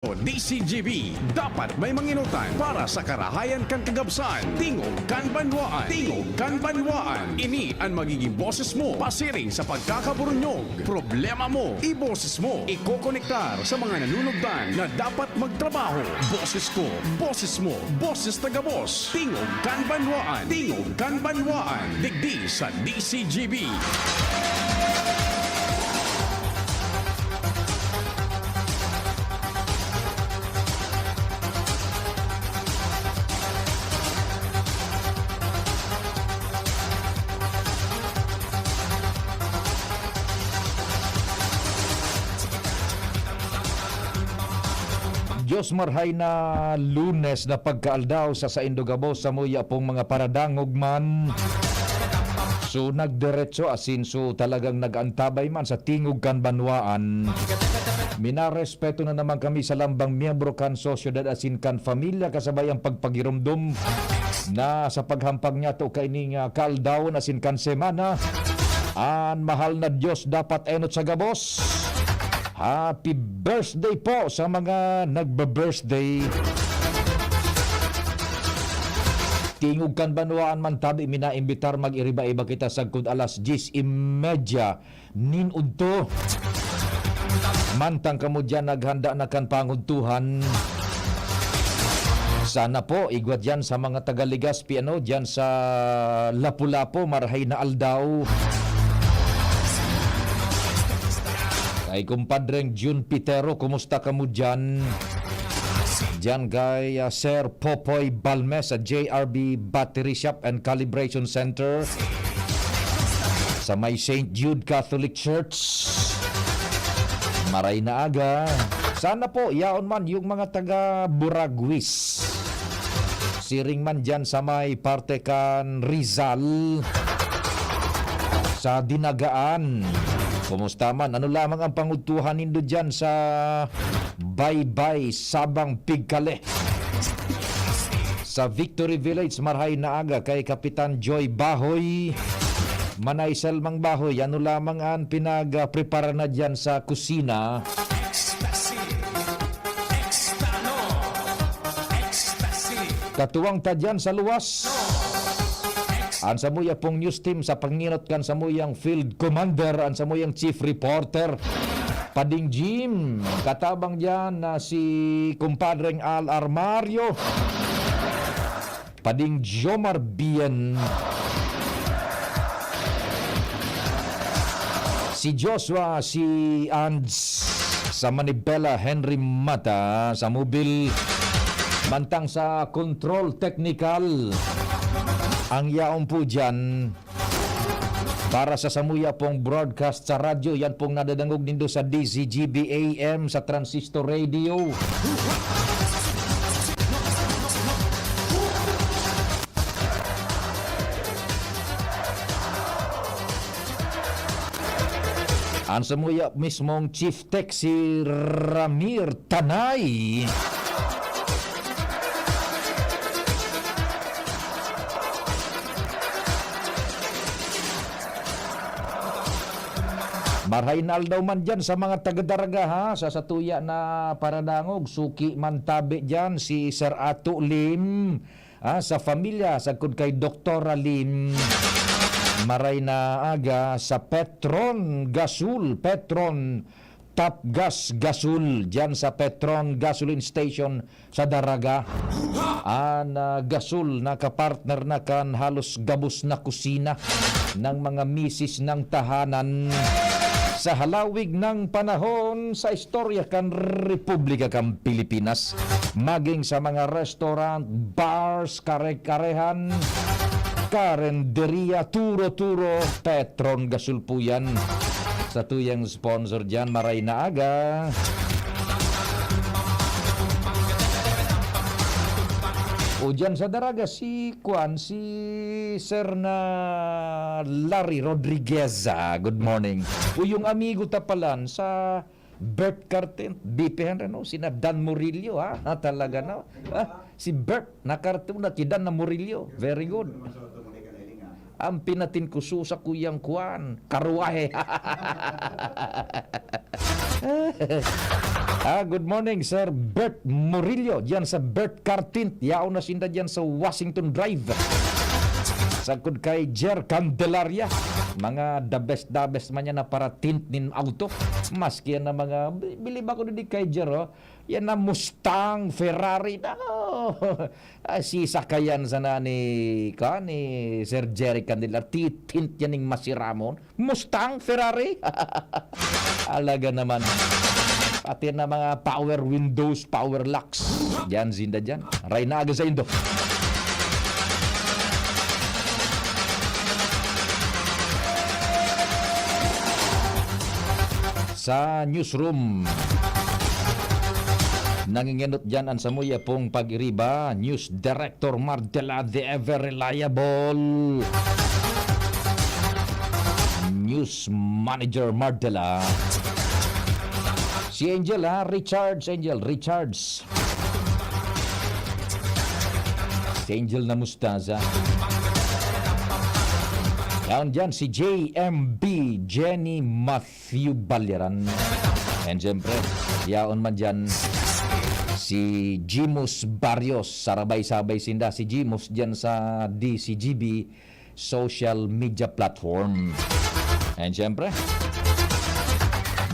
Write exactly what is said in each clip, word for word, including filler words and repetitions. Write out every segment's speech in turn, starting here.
D C G B, dapat may manginutan para sa karahayan kan kagabsan. Tingog kan Banwaan. Tingog kan Banwaan. Ini an magiging boses mo pasiring sa pagkakaburunyog. Problema mo, iboses mo. Ikokonektar sa mga nanunugdan na dapat magtrabaho. Boses ko, boses mo, boses ta gabos. Tingog kan Banwaan. Tingog kan Banwaan. Digdi sa D C G B. Dios marhay na Lunes na pagkaaldaw sa saindo gabos, samuya pong mga paradangog man. So, nagdiretso asin so talagang nag-antabay man sa tingog kan banwaan. Minarespeto na naman kami sa lambang miyembro kan sosyedad asin kan pamilya kasabay ang pagpagiromdom na sa paghampang niyato kaining, ah, kaaldawon asin kan semana, an mahal na Dios dapat enot sa gabos. Happy birthday po sa mga nagbe-birthday. Tingog kan banwaan man tabi, minaimbitar mag-iriba-iba kita sagkod alas dyes y media nin udto. Mantang kamo diyan naghanda na kan pangudtuhan. Sana po, igwa diyan sa mga taga Legazpi, ano, diyan sa Lapu-Lapu, marhay na aldaw. Kay kumpadreng Jun Pitero, kumusta kamo diyan? Diyan kay, ah, Sir Popoy Balmes sa J R B Battery Shop and Calibration Center. Sa may Saint Jude Catholic Church. Maray na aga. Sana po, yaon man yung mga taga Buraguis. Siring man dyan sa may parte kan Rizal. Sa Dinagaan. Kumusta man? Ano lamang ang pangudtuhan nindo dyan sa Baybay, Sabang, Pigkale? Sa Victory Village, marhay na aga kay Kapitan Joy Bahoy. Manay Selmang Bahoy, ano lamang an pinagprepara na diyan sa kusina? Katuwang ta diyan sa luwas. An samuya pong news team sa panginot kan samuyang field commander, an samuyang chief reporter. Pading Jim, katabang diyan na si kumpadreng Al Armario. Pading Jomar Bien. Si Joshua, si Ands sa Manibela, Henry Mata sa Mobil. Mantang sa control technical, ang yaon po diyan, para sa samuya pong broadcast sa radyo, yan pong nadadangog nindo sa D Z G B A M sa Transistor Radio. An samuya mismong Chief Tech, si Ramir Tanay. Marhay na aldaw man diyan sa mga taga Daraga, ha, sa satuya na paradangog, suki man tabi diyan si Sir Ato Lim, ah, sa pamilya, sagkod kay Doktora Lim. Maray na aga sa Petron Gasul, Petron Top Gas Gasul, diyan sa Petron Gasoline Station sa Daraga. An, ah, gasol nakapartner na kan halos gabos na kusina ng mga misis ng tahanan. Sa halawig ng panahon, sa istorya kan Republika kan Pilipinas, maging sa mga restaurant, bars, kare-karehan, karenderia, turo-turo, Petron Gasol po yan. Sa tuyang sponsor diyan, maray na aga. O diyan sa Daraga, si Kwan, si Sir na Larry Rodriguez. Ah, good morning. O yung amigo ta palan sa Bert Carten, B P Henry, no? Sina Dan Murillo, ha? Ah, talaga, no? Ah, si Bert, nakarto na ki Dan na Murillo. Very good. Ang pinatin ko, susa ko yang kwan, karuwahe. Ah, good morning, Sir Bert Murillo, diyan sa Bert Car Tint. Yaon na sinda diyan sa Washington Drive. Sagkod kay Jer Candelaria, mga the best, the best man yan na para tint nin auto. Maski yan na mga, bi- bilib ako din kay Jer, oh. Yan na Mustang, Ferrari, nako. Ah, sisakayan sana ni, ka, ni Sir Jerry Candelaria. Titint yan ning masiramon. Mustang, Ferrari. Alaga naman. Pati na mga power windows, power locks. Diyan, zinda diyan. Ray na aga sa Indo. Sa newsroom, nangingenot diyan ang samuya pong pag-iriba, News Director Mardela, the ever reliable News Manager Mardela. Si Angel, ha? Richards, Angel, Richards. Si Angel na Mustaza. Yaon dyan si J M B, Jenny Matthew Balyaran. And siyempre, yaon man dyan si Jimus Barrios. Sarabay-sabay sinda si Jimus dyan sa D C G B social media platform. And siyempre,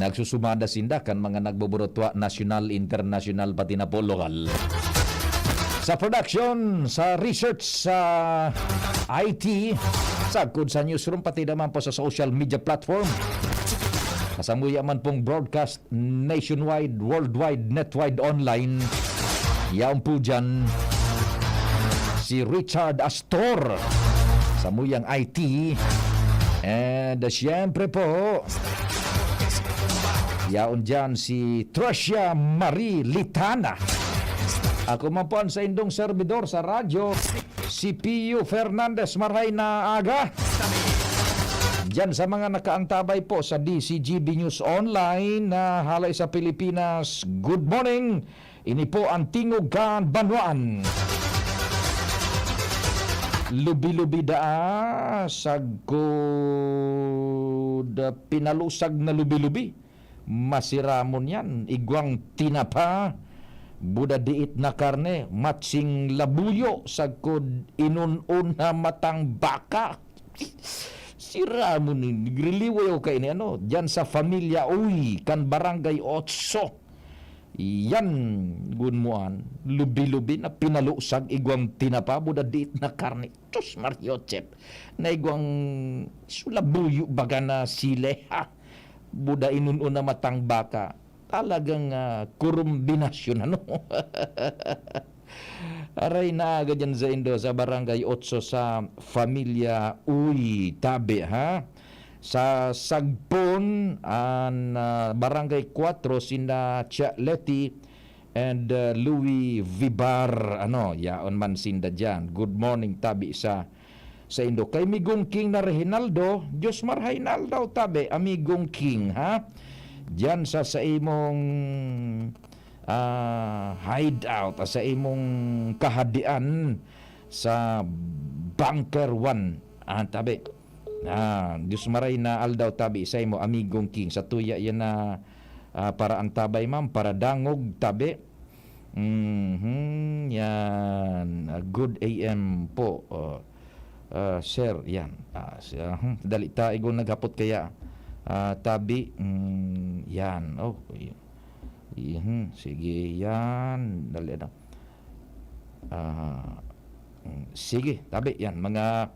nagsusumada sinda kan mga nagboborotwa, nasyonal, internasyonal, pati na po lokal. Sa production, sa research, sa I T, sagkod sa newsroom, pati naman po sa social media platform. Kasamuya man pong broadcast nationwide, worldwide, netwide, online. Yaon po dyan si Richard Astor, samuyang I T. And uh, siyempre po, yaon dyan si Tricia Marie Litana. Ako man po ang saindong servidor sa radyo, si Pio Fernandez. Marhay na aga. Diyan sa mga nakaantabay po sa D C G B News Online na halay sa Pilipinas, good morning. Ini po ang Tingog kan Banwaan. Lubi-lubi daa, sagkod, ah, pinalusag na lubi-lubi. Masiramon yan. Igwang tinapa, buda diit na karne, matching labuyo, sagkod inun-un na matang baka. Siramon ni, nagriliway ako kay ini, ano, dyan sa Familia Uy, kan Barangay Otso. Yan, gunmuan, lubi-lubi na pinalusag, igwang tinapa, buda diit na karne. Diyos, Mario Chef, na igwang sulabuyo baga na sile, ha? Buda inun-un na matang baka. Talagang, ah, korumbinasyon, ano? Aray na aga dyan sa Indo, sa Barangay Otso, sa Familia Uy, tabi, ha? Sa Sagpon, an, ah, Barangay Cuatro, sina Tia Leti and, ah, Louis Vibar, ano, yaon man sinda dyan. Good morning, tabi sa saindo. Kay Migong King na Reginaldo, Diyos marhay na aldaw tabi, Amigong King, ha? Diyan sa, sa imong, ah, hideout, ah, sa imong kahadian sa Bunker One, ah, tabi. Ah, Diyos maray na aldaw tabi sa imo, Amigong King. Sa tuya yan na, ah, para antabay, ma'am, para dangog, tabi. Mhm, yan. Ah, good A M po. Oh. Ah, sir, yan. Ah, si- ah, hmm, dali ta, igo naghapot kaya. Ah, tabi, mm, yan. Oh, y- y- hmm, sige, yan. Dali na. Ah, mm, sige, tabi, yan. Mga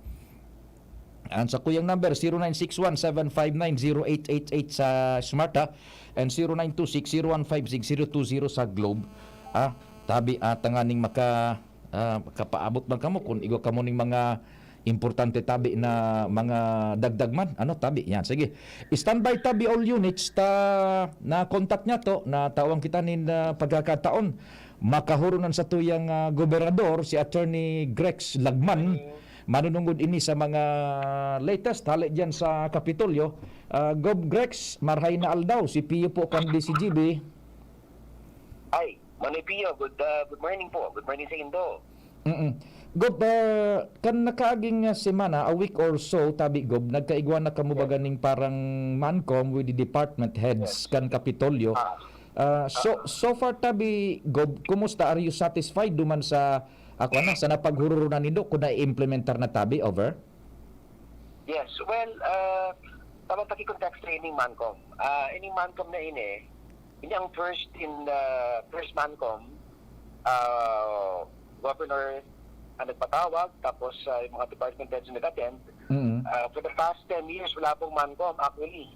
Ang sakuyang number, zero nine six one, seven five nine, zero eight eight eight sa Smart, ha? And zero nine two six, zero one five six, zero two zero sa Globe. Ah, tabi, ah, tanganing maka, ah, kapaabot man kamo kung igwa kamo ning mga importante tabi na mga dagdag man. Ano, tabi? Yan, sige. Standby tabi all units. Ta, na contact niya to, na tawang kita nin, ah, pagkakataon. Makahuron sa tuyang, ah, gobernador, si Attorney Grex Lagman. Manunungod ini sa mga latest hali diyan sa Kapitolyo. Ah, Gov Grex, marhay na aldaw. Si Pio po kan D C G B. Ay, Manoy Pio, good, ah, good morning po. Good morning sa Indo. Mm-mm. Gov, ah, kan nakaaging, ah, semana, a week or so, tabi, Gov, nagkaigwa na kamo ba ganing parang MANCOM with the department heads kan Kapitolyo? Ah. Ah, so, so far tabi, Gob, kumusta? Are you satisfied duman sa, ako na, sa napaghururo na nindo kung na-implementar na tabi? Over? Yes, well, uh, tama, paki-context na ining Mancom. Ah, ining Mancom na ini, ini ang first in the first Mancom, ah, governor ang nagpatawag, tapos ah, yung mga department heads na nag-attend. Mm. Ah, for the past ten years, wala pong Mancom, actually.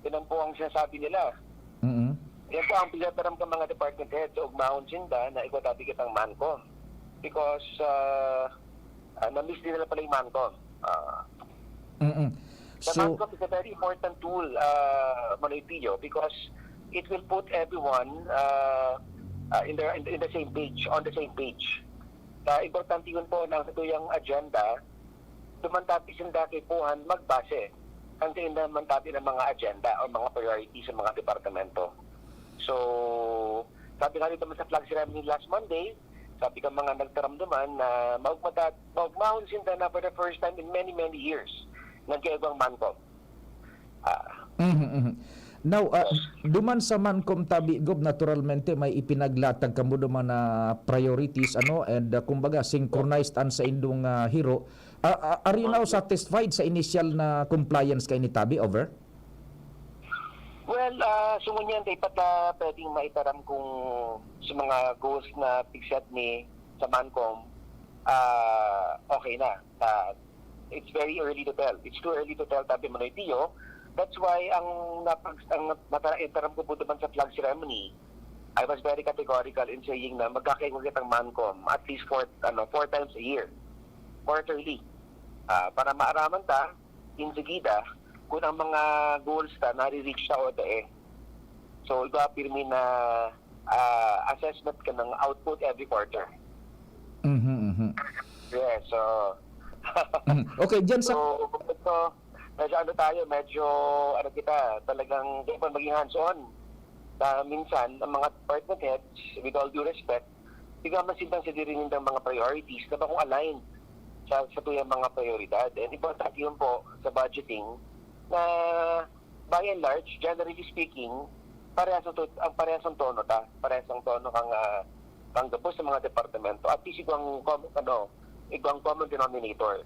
Yun ang po ang sinasabi nila. Mm. Yan po ang pinataram ng mga department heads sa ugmahon sinda na igwa tabi kitang Mancom. Because uh, uh, na-miss din nila pala yung Mancom. Uh, Mm. the So, Mancom is a very important tool, uh, Manoy Pio, because it will put everyone uh, uh, in, the, in, the, in the same page, on the same page. Uh, importante yun po na ang satuyang agenda, duman tabi sinda kaipuhan magbase kan sainda man tabi ng mga agenda o mga priorities sa mga departamento. So, sabi nga dito sa flag ceremony last Monday, sabi ka mga nagtaramdaman na maugmata, maugmahon sinda na for the first time in many, many years, nagkaibang Mancom. Ah, Mhm, mhm. Now, ah, duman sa Mancom tabi, Gob, naturalmente may ipinaglatag kamo duman na priorities, ano, and ah, kumbaga synchronized an sa indong ah, hiro. Ah, ah, are you now satisfied sa initial na compliance kaini tabi? Over? Well, uh, so ngunyan, dapat uh, pwedeng maitaram kung sa mga goals na fixed ni sa Mancom, uh, okay na. Uh, it's very early to tell. It's too early to tell, tabi Manoy Pio. That's why ang napag ang natara-, itaram ko po naman sa flag ceremony, I was very categorical in saying na magkakaigwa kitang Mancom at least four, ano, four times a year, quarterly. Ah, para maaraman ta, insigida, kung ang mga goals ta nare-reach ta o dae. So, iba pirmi na ah, assessment ka ng output every quarter. Mhm, mhm. Yeah, so, Mhm. Okay, dyan sa... so, ito, medyo ano tayo, medyo, ano kita, talagang dapat maging hands-on. Na minsan, ang mga department heads, with all due respect, di naman silang sa diri nindang mga priorities na bakong aligned sa, sa tuyang mga prioridad. And importante yun po sa budgeting na, by and large, generally speaking, parehas ang, to- ang parehas ang tono ta, parehas ang tono kang, ah, kang gabos sa mga departamento. At least igwang com- ano, igwang common denominator.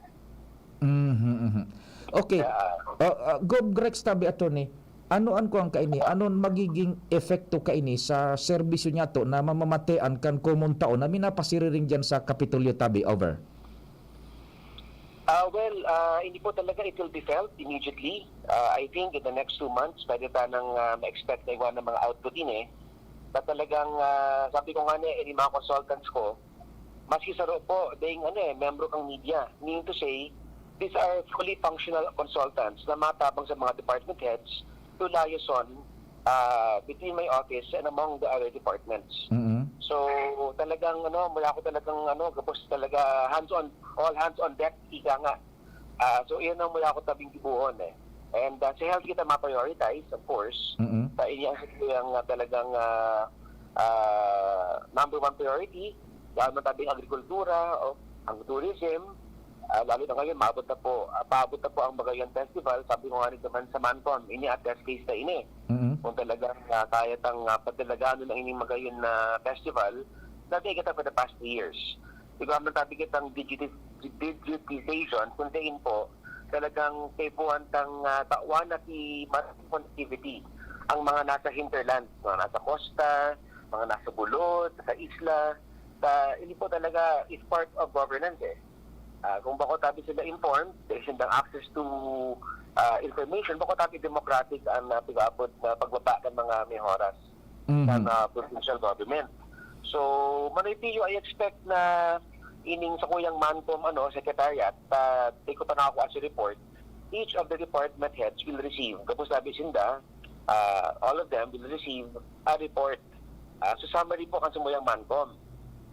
Mhm, mhm. Okay. Ah, Ah, ah, Gob Grex tabi, attorney, ano an kuwan kaini? Ano an magiging epekto kaini sa serbisyo niyato na mamamatean kan komon tao na minapasiriring diyan sa Kapitolyo tabi? Over. Ah, well, ah, hindi po talaga it will be felt immediately. Ah, I think in the next two months, pwede tanang ah, ma-expect na iwan ng mga output ini. Na talagang, ah, sabi ko nga ni, eh, mga consultants ko, maski saro po, ding ano eh, membro kang media. Meaning to say, these are fully functional consultants na matabang sa mga department heads to liaison ah, between my office and among the other departments. Mhm. So, talagang ano, mula ako talagang ano, gabos talaga hands on, all hands on deck, ika nga. Ah, so, iyan ang mula ako tabing gibuhon eh. And ah, sa health kita ma-prioritize, of course. Mhm. Sa inyo ang uh, talagang ah, ah, number one priority, lalo na tabing agrikultura, o ang tourism, ah, lalo na ngayon, maabot na po, ah, paabot na po ang Magayan Festival. Sabi ko nga rin naman sa Mancom, ini at best case na ini. Mhm. Kung talagang ah, kaya tang ah, padalaganon ang ining Magayan na festival, dati kita for the past three years. Di ba, ang tabi kitang digiti- digitization, kung tain po, talagang kaipuhan tang uh, tawan na si maraming connectivity ang mga nasa hinterland, mga nasa kosta, mga nasa bulod, sa isla. Sa, hindi po talaga is part of governance eh. Ah, kung bako tabi sila informed, there is access to ah, information, bako tabi democratic ang uh, pag-aapod na pagbaba ng mga mehoras Mhm. ng uh, provincial government. So, Manoy Pio, I expect na ining sa kuyang Mancom ano, secretariat, uh, di ko pa nakakuha sa report, each of the department heads will receive, kapag sabi sinda, uh, all of them will receive a report. Uh, so, summary po kan sumuyang Mancom.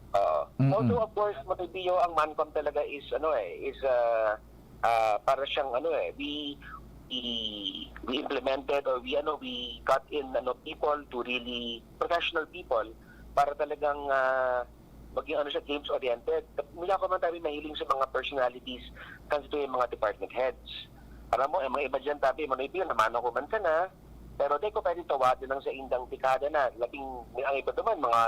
Oo. Mm-mm. Although, of course, Manoy Pio, ang Mancom talaga is, ano eh, is uh, uh, para siyang, ano eh, we, we, we implemented or we, ano, we got in, ano, people to really, professional people para talagang uh, maging ano siya, games oriented. Mula ko man tabi mahiling sa mga personalities kan sa yung mga department heads. Alam mo, eh, mga iba dyan tabi, Manoy Pio, namano ko man sana, Pero di ko pwede tawad lang sa indang dekada na, labing, ang iba naman, mga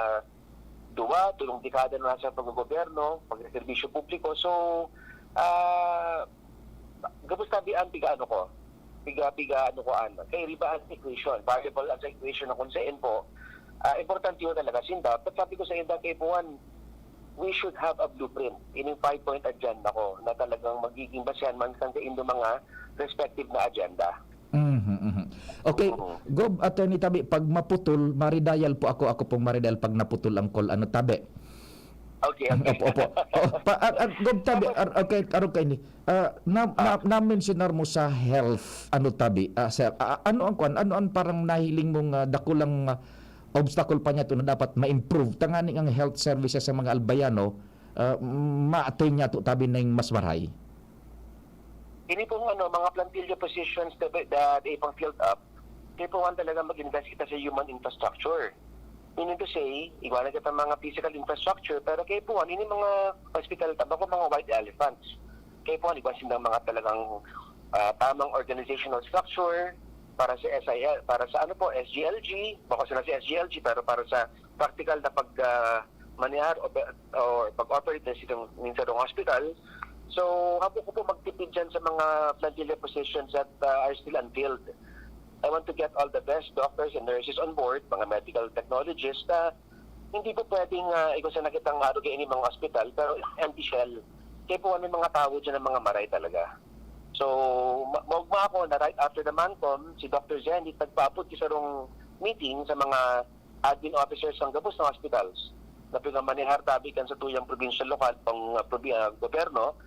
duwa, tulong dekada na sa paggogobyerno, pagserbisyo publiko. So, ah, gabos tabi ang piga-ano ko, piga, piga-ano ko an, kay riba an equation, variable ang sa equation na kung saan po, ah, importante yun talaga sinda. But sabi ko sa inda, kay Buwan, we should have a blueprint. Ining five-point agenda ko na talagang magiging basehan man kan kaindo mga respective na agenda. Mhm, mhm. Okay, Oo. Gob, Attorney Tabi, pag maputol, maridayal po ako. Ako pong maridayal pag naputol ang call. Ano, Tabi? Okay, okay. Opo, opo. Oh, pa, ah, ah, Gob Tabi, Tapos ar-, okay, arog kaini. Ah, na, na, Ah. na-mensionar mo sa health, ano, Tabi? Ah, sir, ah, ano ang kwan? Ano ang parang nahiling mong, ah, dakulang, ah, obstacle pa niya to na dapat ma-improve tanganing ang health services sa mga Albayano, ah, ma-attain niya to, Tabi, na yung mas maray? Ini pong, ano, mga plantilla positions that, that they pang filled up, kaipuhan talaga mag-invest kita sa human infrastructure. Meaning to say, igwa na kita mga physical infrastructure, pero kaipuhan, ini mga hospital, taba ko, mga white elephants. Kaipuhan, igwa sindang mga talagang, ah, tamang organizational structure para sa S I L, para sa, ano po, S G L G, bako sila sa S G L G, pero para sa practical na pag, ah, manihar o, o pag-operate na sitong, minsan ng hospital. So, habo ko po magtipid dyan sa mga plantilla positions that, ah, are still unfilled. I want to get all the best doctors and nurses on board, mga medical technologists, na hindi po pwedeng, ah, ikaw sa nakitang arog ini mga ospital, pero empty shell. Kaya po, ano, mga tawo dyan ang mga maray talaga. So, ma-, maugma ako na right after the MANCOM, si Doctor Zenith nagpaabot sa sarong meeting sa mga admin officers ng gabos na hospitals na pinamanihar tabi kan sa tuyang provincial, lokal, pang, ah, probi-, ah, gobyerno.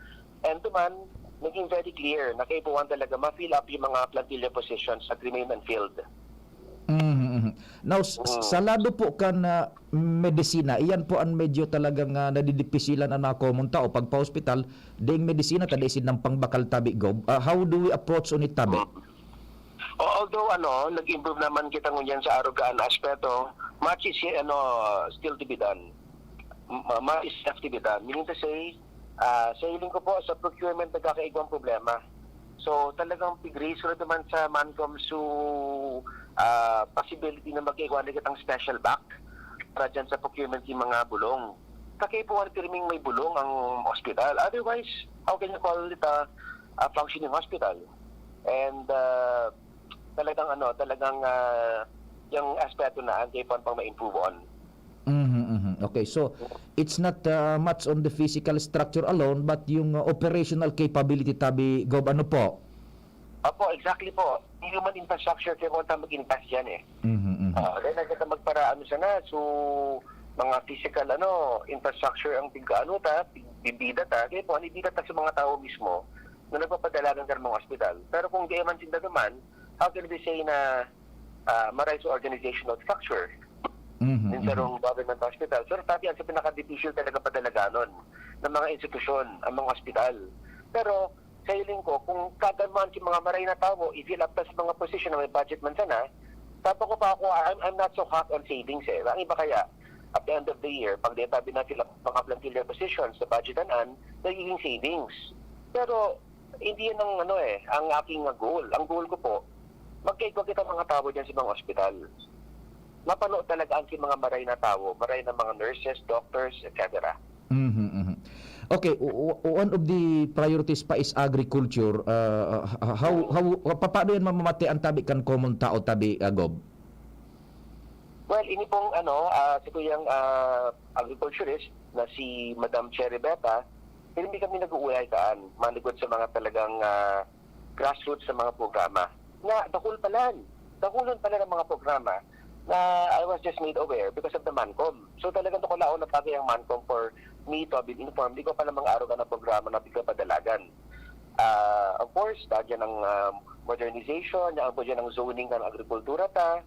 And to man, naging very clear na kaipuhan talaga ma-fill up yung mga plantilla positions that remain unfilled. Mhm, mhm. Now, s-, s-, Mm. sa lado po kan, ah, medisina, iyan po ang medyo talagang, ah, nadidipisilan ang mga common tao pagpa-hospital. Ding medisina, ta dai sinda pangbakal, Tabi, Gob. Ah, how do we approach on it, Tabi? Mm. O, although, ano, nag-improve naman kita ngunyan sa arugaan na aspeto, much is, ano, still to be done. M-, much is left to be done. Meaning to say, ah, sa hiling ko po, sa procurement nagkakaigwang problema. So, talagang pig-raise ko na naman sa MANCOM so, ah, possibility na magkaigwa na kitang special back para dyan sa procurement yung mga bulong. Kakaipuhan pirming may bulong ang ospital. Otherwise, how can you call it a, a functioning hospital? And, ah, talagang, ano, talagang, ah, yung aspeto na ang kaipuhan pang ma-improve on. Mhm, mhm. Okay, so it's not, ah, much on the physical structure alone, but yung, ah, operational capability, Tabi, Gob, ano po? Opo, exactly po. Human infrastructure, kaya kung mag-invest yan eh. Mhm, mhm. Ah, kaya na kita magpara-, ano sana, so, mga physical, ano, infrastructure ang pig-, ano ta, bibida ta, kaya po, ano, ibida ta sa mga tao mismo na nagpapadalagan ka ng mga ospital. Pero kung di man sinda naman, how can we say na, ah, maray sa organizational structure Mhm, ng mhm. sarong government hospital? So, pati ang sa pinaka-difficult talaga padalaganon ng mga institusyon, ang mga ospital. Pero, sa hiling ko, kung kaganuhan si mga maray na tawo, i-fill up ta sa mga position na may budget man sana, tapos ko pa ako, I'm, I'm not so hot on savings eh. Ang iba kaya, at the end of the year, pag data binafill up mga plantilla positions sa budget an, nagiging savings. Pero, hindi yan ang, ano eh, ang aking goal. Ang goal ko po, magkaigwa kita mga tawo dyan sa mga ospital. Mapano talaga ang mga maray na tawo, maray na mga nurses, doctors, et cetera. Mhm, mhm. Okay, o-, o-, one of the priorities pa is agriculture. Ah, ah, how, how, papaano yan mamamati ang Tabi kan common tao, Tabi, ah, Gob? Well, ini pong, ano, ah, si kuyang, ah, agriculturist na si Madam Cherry Beta, hindi kami nag-uulay kaan, manigod sa mga talagang, ah, grassroots sa mga programa. Na dakul pa lang, dakulon pa lang ang mga programa na I was just made aware because of the MANCOM. So, talagang dakulaon na bagay ang MANCOM for me to have been informed. Di ko pa namang arugan ang programa na bigla padalagan. Ah, of course, dahil dyan ang, ah, modernization, yan po dyan ang zoning ng agrikultura ta,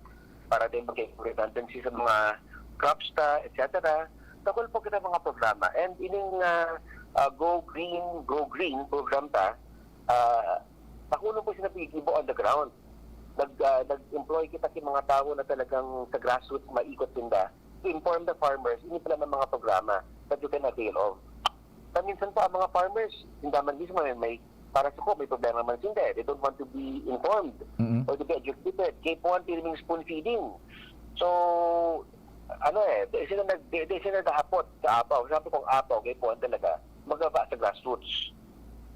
para din maging redundancy sa mga crops ta, et cetera. Dakul po kita mga programa. And ining, ah, ah, Go Green, Go Green program ta, ah, dakulon po sila pinigibo on the ground. Nag, ah, nag-employ kita sa mga tao na talagang sa grassroots maikot sinda to inform the farmers, ini pala ng mga programa that you can avail of. Sa minsan po, ang mga farmers, sinda man mismo may, may para sa ko, may problema man sinda eh. They don't want to be informed Mm-mm. or to be educated. Kaya po ang pirming spoon feeding. So, ano eh, di sila nag, di, di sila nag-aapot sa apaw. Sabi kong apaw, kaya po ang talaga, magaba sa grassroots.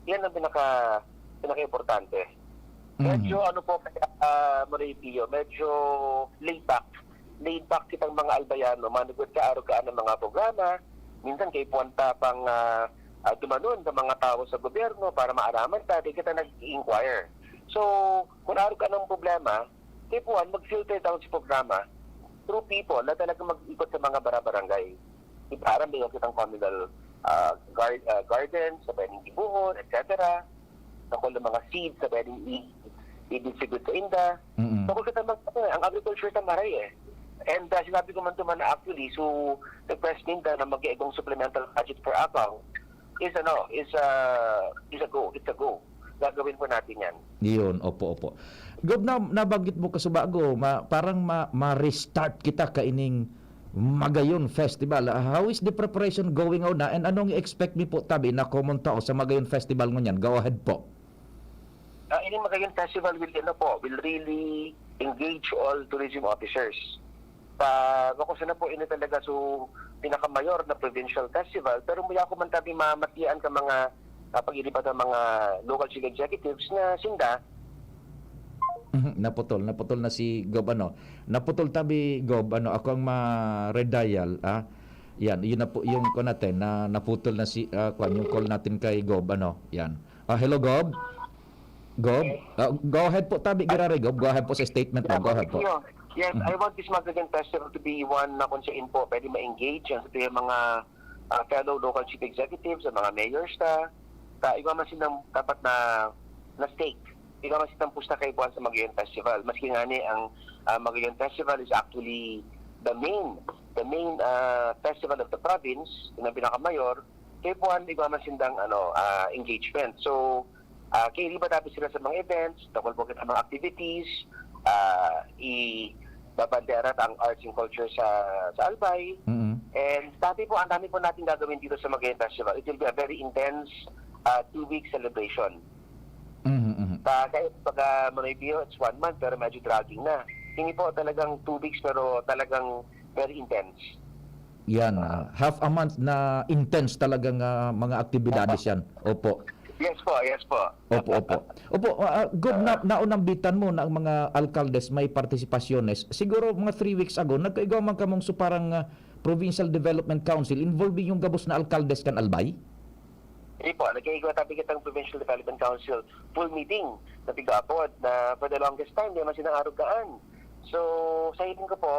Yan ang pinaka, pinaka-importante. Medyo ano po, uh, Maria Pio, medyo laid back. Laid back kitang mga Albayano, manugod sa arugaan ng mga programa. Minsan kay puwanta pang uh, uh, dumanon sa mga tao sa gobyerno para maaraman ta, di kita nag-inquire. So, kung arugaan ng problema, kay puwan, mag-filter down sa programa through people na talaga mag-ikot sa mga barabarangay. Iparam din kitang communal uh, gar- uh, gardens sa pwedeng gibuhon, et cetera. Takol ng mga seeds na pwedeng i- i-distribute sa inda. Mm-mm. Takol kita mag- ano, ang agriculture sa maray eh. And uh, sinabi ko man naman na actually, so request ninda na mag-iegong supplemental budget for apaw is ano, is uh, is a go, it's a go. Gagawin po natin yan. Yun, opo, opo. Gob, na, nabanggit mo kasubago, ma, parang ma, ma-restart kita kaining Magayon Festival. How is the preparation going on na? And anong i-expect mi po tabi na common tao sa Magayon Festival ngunyan? Go ahead po. Uh, ini Magayon Festival will, ano po, will really engage all tourism officers. Pa, bako sana po ini talaga so pinakamayor na provincial festival, pero muya ko man tabi mamatian ka mga uh, pag-ilipat ng mga local chief executives na sinda Mhm, naputol, naputol na si Gob ano. Naputol tabi Gob ano, ako ang ma-redial ah. Yan, yun na po yung ko natin na naputol na si ah, kwan, yung call natin kay Gob ano. Yan. Ah, hello Gob. Gob. Ah, go ahead po tabi Girare Gob. Go ahead po sa statement mo. Go ahead po. Yes, I want this Magayon Festival to be one na kung saan po pwede ma-engage ang sa mga uh, fellow local chief executives, sa mga mayors ta. Ta, igwa man silang dapat na na stake. Igwa man silang pusta kay buwan sa Magayon Festival. Maski nga ni ang uh, Magayon Festival is actually the main the main uh, festival of the province, yung pinakamayor, kay buwan igwa man sindang ano uh, engagement. So, uh, kay riba dapat sila sa mga events, takol po kita mga activities, uh, i babandera ang arts and culture sa sa Albay. Mm-mm. And dati po, ang dami po natin gagawin dito sa Magayon Festival. It will be a very intense uh, two-week celebration. Mhm, mhm. Sa kahit pag uh, Manoy Pio, it's one month pero medyo dragging na. Hindi po talagang two weeks pero talagang very intense. Yan, ah, half a month na intense talagang ah, mga aktibidades yan. Opo. Yes po, yes po. Opo, opo. Opo, ah, Gob, na, naunambitan mo na ang mga alkaldes may partisipasyones. Siguro mga three weeks ago, nagkaigwa man kamong so parang ah, Provincial Development Council involving yung gabos na alkaldes kan Albay? Hindi po, nagkaigwa tabi kitang Provincial Development Council full meeting na tigapod na for the longest time, di man silang arugaan. So, sa hiling ko po,